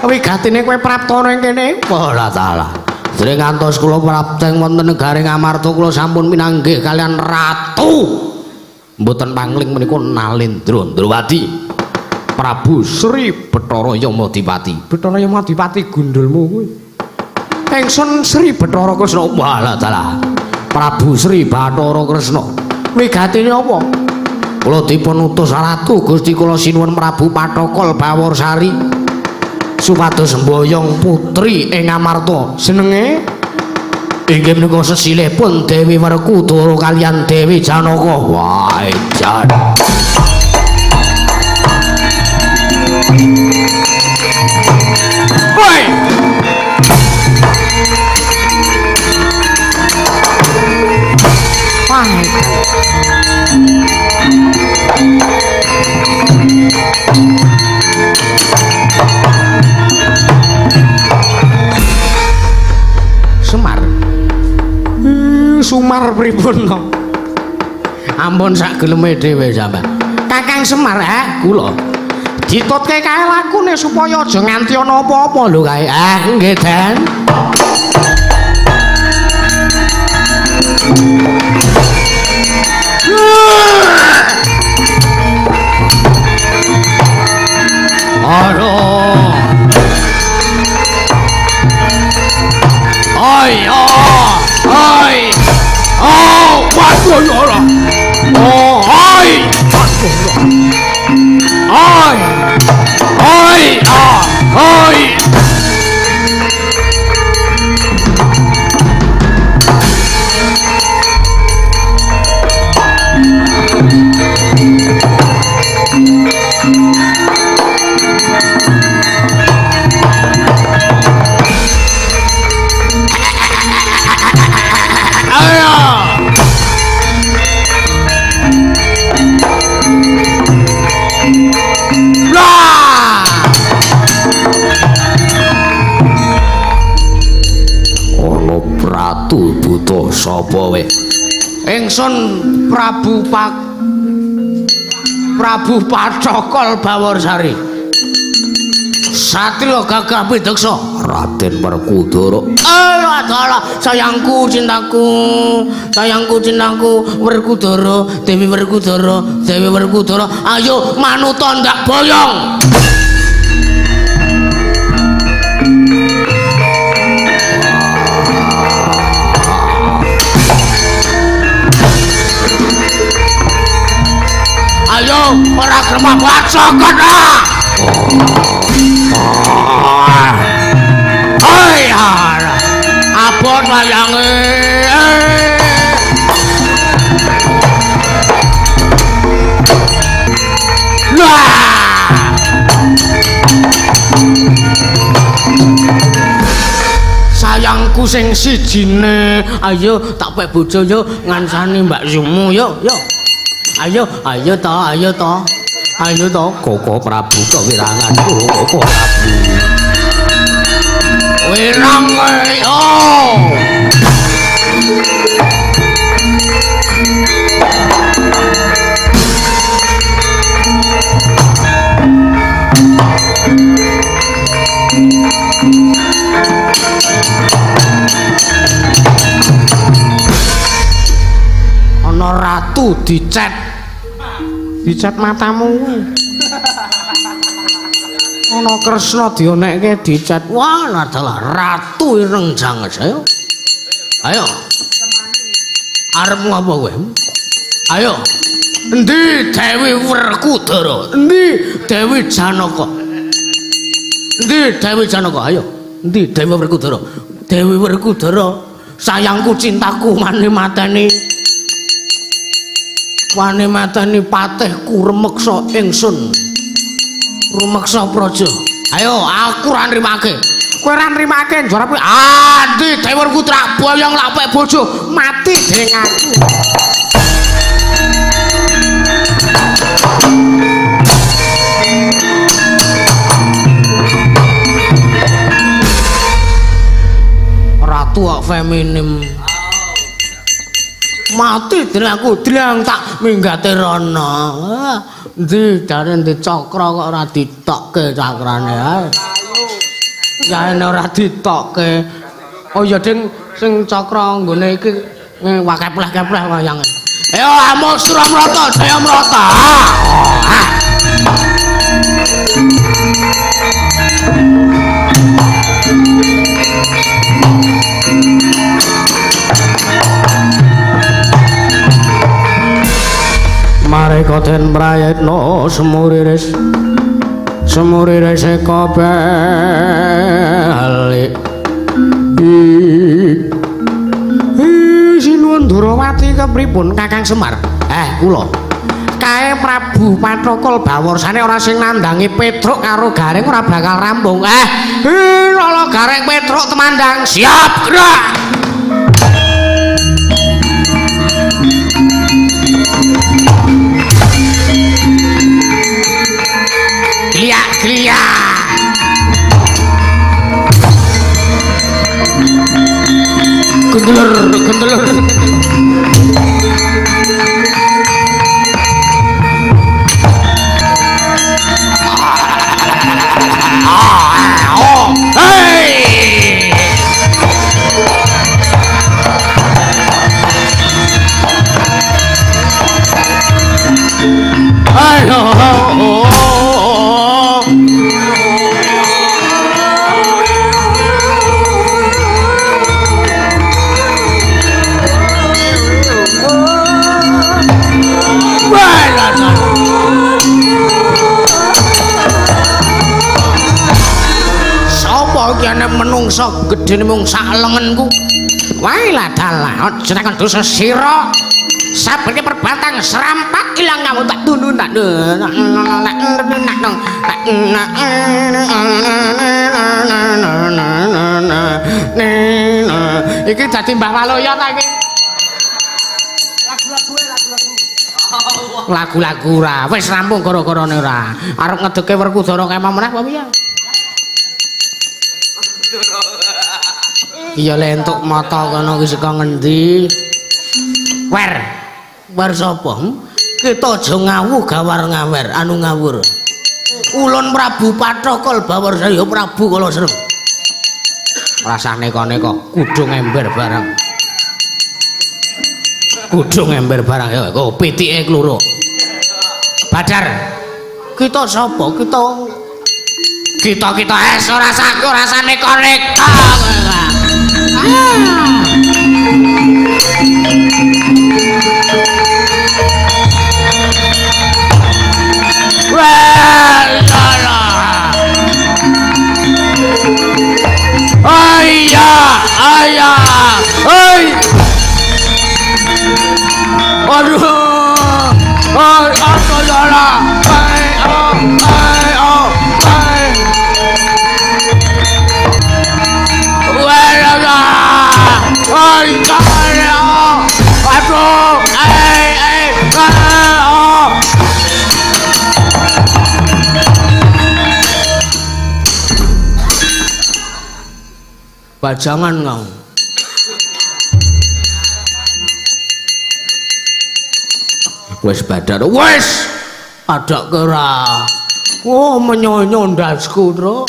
Wigatine kowe praptana ing kene? Ora salah. Jere ngantos kula prapteng wonten negari Ngamarta kula sampun pinanggih kalian ratu. Mboten pangling menika Nalendra Ndrawati. Prabu Sri Bathara Yamadipati. Bathara Yamadipati gundulmu kuwi. Ingsun Sri Bathara Kresna. Walah dalah. Prabu Sri Bathara Kresna. Wigatine apa? Kula dipun utus ratu Gusti kula sinuwun Prabu Pathokol Baworsari supados mboyong putri ing Amarta. Jenenge inggih menika sesilihipun Dewi Werkudara kaliyan Dewi Janaka. Wah, edan. Woi. Wah, Semar. Sumar pripun to? Ampun sak geleme dhewe sampean. Kakang Semar, kula ditutke kae lakune supaya aja nganti ana apa-apa lho kae. Nggih, Den. Aduh. Oi, oh, oi. Oh, waduh ya Allah. Oh, oi. Oi. Oi, ah, oi. Ratu buta sapa we? Ingsun Prabu Prabu Pathokol Baworsari. Satria gagah pideksa Raden Werkudara. Alah, sayangku cintaku, sayangku cintaku Werkudara, Dewi Werkudara, Dewi Werkudara, ayo manut ndak boyong. Ayo ora gremah bacokon ah. Hei, abot wayange. Wah. Sayangku sing sijine, ayo tak pek bojo yo ngancani Mbak Yumu yo yo. Ayo, ayo to, ayo to. Ayo to, Koko Prabu kewirangan, Koko Prabu. Wirang ayo. Ana ratu dicet. Dicet matamu. Ana Kresna dionekke dicet. Wah, adalah ratu ireng janges. Ayo. Ayo. Arep ngopo kowe? Ayo. Endi Dewi Werkudara? Endi Dewi Janaka? Endi Dewi Janaka? Ayo. Endi Dewi Werkudara? Dewi Werkudara, sayangku cintaku mani mateni. Wani mateni patihku rumeksa ingsun. Rumeksa praja. Ayo aku ora nrimake. Kowe ora nrimake njur aku. Ah, ndi Dewi Werkudara boyong lak pek bojo mati dening aku. Ratu kok feminim. Mati dening aku drang tak minggate rono. Endi jare ndi cakra kok ora ditokke cakrane ae. Yaene ora ditokke. Oh iya ding sing cakra nggone iki wakepleh-kepleh wayange. Ayo amuk Suramrata, Jayamrata. Mareka den prayitna semuriris semuriris eka balik. Sinuwun Durawati kepripun Kakang Semar? Kula. Kae Prabu Pathokol bawarsane ora sing nandangi Petruk karo Gareng ora bakal rampung. Lolo Gareng Petruk temandang. Siap, gerak. Kliak kliak. Genteler genteler. Hey! Ayo. Sapa iki ana menungsa gedene mung sak lengenku? Wae lah dalah, aja takon dosa sira. Sabene perbatang serampat ilang kamu tak tundun tak. Iki dadi Mbah Waloyo ta iki? Lagu-lagu ora, wis rampung gara-garane ora. Arep ngedeke Werkudara kemah meneh apa piye? Iya le entuk mata kono ki saka ngendi? Wer. Wer sapa? Kita aja ngawu gawar ngawer anu ngawur. Ulun Prabu Pathokol Bawarsaya Prabu Kalaserem. Rasah neko-neko, kudung ember barang. Kudung ember barang ya, kok pitike kluruk. Badar. Kita sapa? Kita es ora saku rasa neko-neko. Ayah, ayah, hey, aduh, ay, apa salah, ay, oh, ay, oh, ay, ay, ay, aduh, ay, ay, ay, oh. Bajangan kau. Wes badar, wes ada kera. Oh menyonyo ndasku, Tru.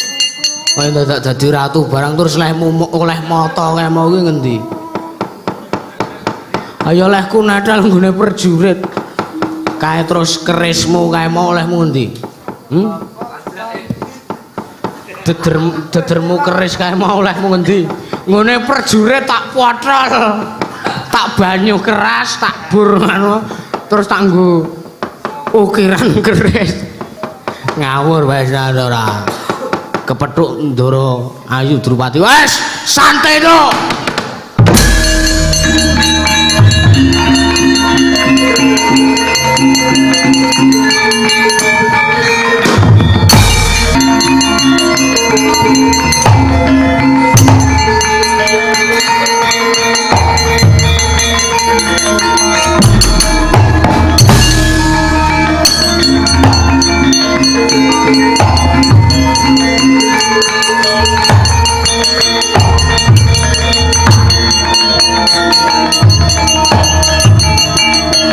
Kowe dadak dadi ratu barang terus lehmu oleh mata kae mau ki ngendi? Ayo lehku natal nggone prajurit. Kae terus kerismu kae mau olehmu ngendi? Hmm? Dedermu keris kae mau olehmu ngendi? Nggone prajurit tak pothol. Tak banyu keras, tak bur ngono, terus tak nggo ukiran keris. Ngawur wae ora. Kepethuk Ndara Ayu Drupadi. Wes, santai to.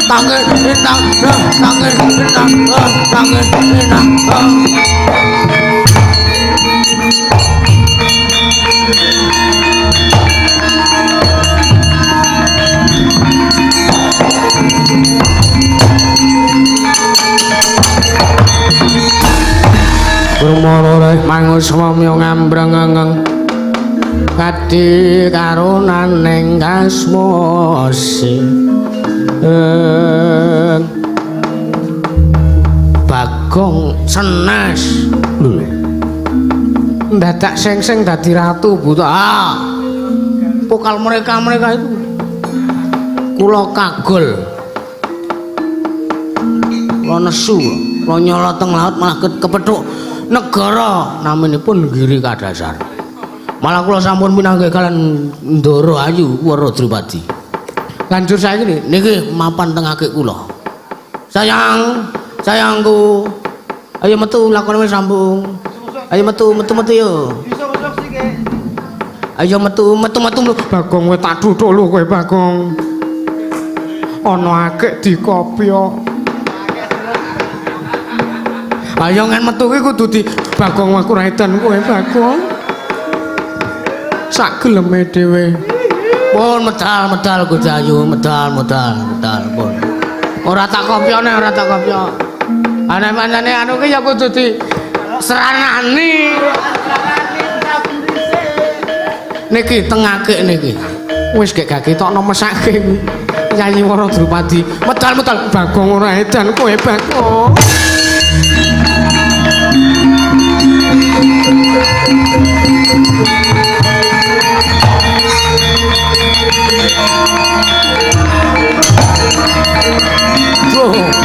Tangan enang, tangan enang, tangan enang. Permoro mangus wamya ngambrengeng kadi karunaning kasmosi. Bagong senes lho ndadak seng-seng dadi ratu buta. Ah, pokal mereka-mereka itu kula kagol, kula nesu, kula nyolot teng laut malah kepethuk negara naminipun Giri Kadasar. Malah kula sampun pinanggih kalian Ndara Ayu Wara Drupadi. Lanjut saiki niki mapan teng akik kula. Sayang, sayangku. Ayo metu lakone wis rampung. Ayo metu, metu-metu yo. Ayo metu, metu-metu. Bagong kowe tak thuthuk lho kowe Bagong. Ana akik dikopyok. Ayo ngen metu ki kudu di Bagong aku ra edan kowe Bagong. Sak geleme dhewe. Pun medal medal Gusti Ayu, medal medal medal pun. Ora tak kopyone, ora tak kopyok. Aneh-aneh anu ki ya kudu di seranani. Niki tengake niki. Wis gek gak ketokno mesake. Yayi Wara Drupadi. Medal medal Bagong ora edan kowe Bagong. Duh.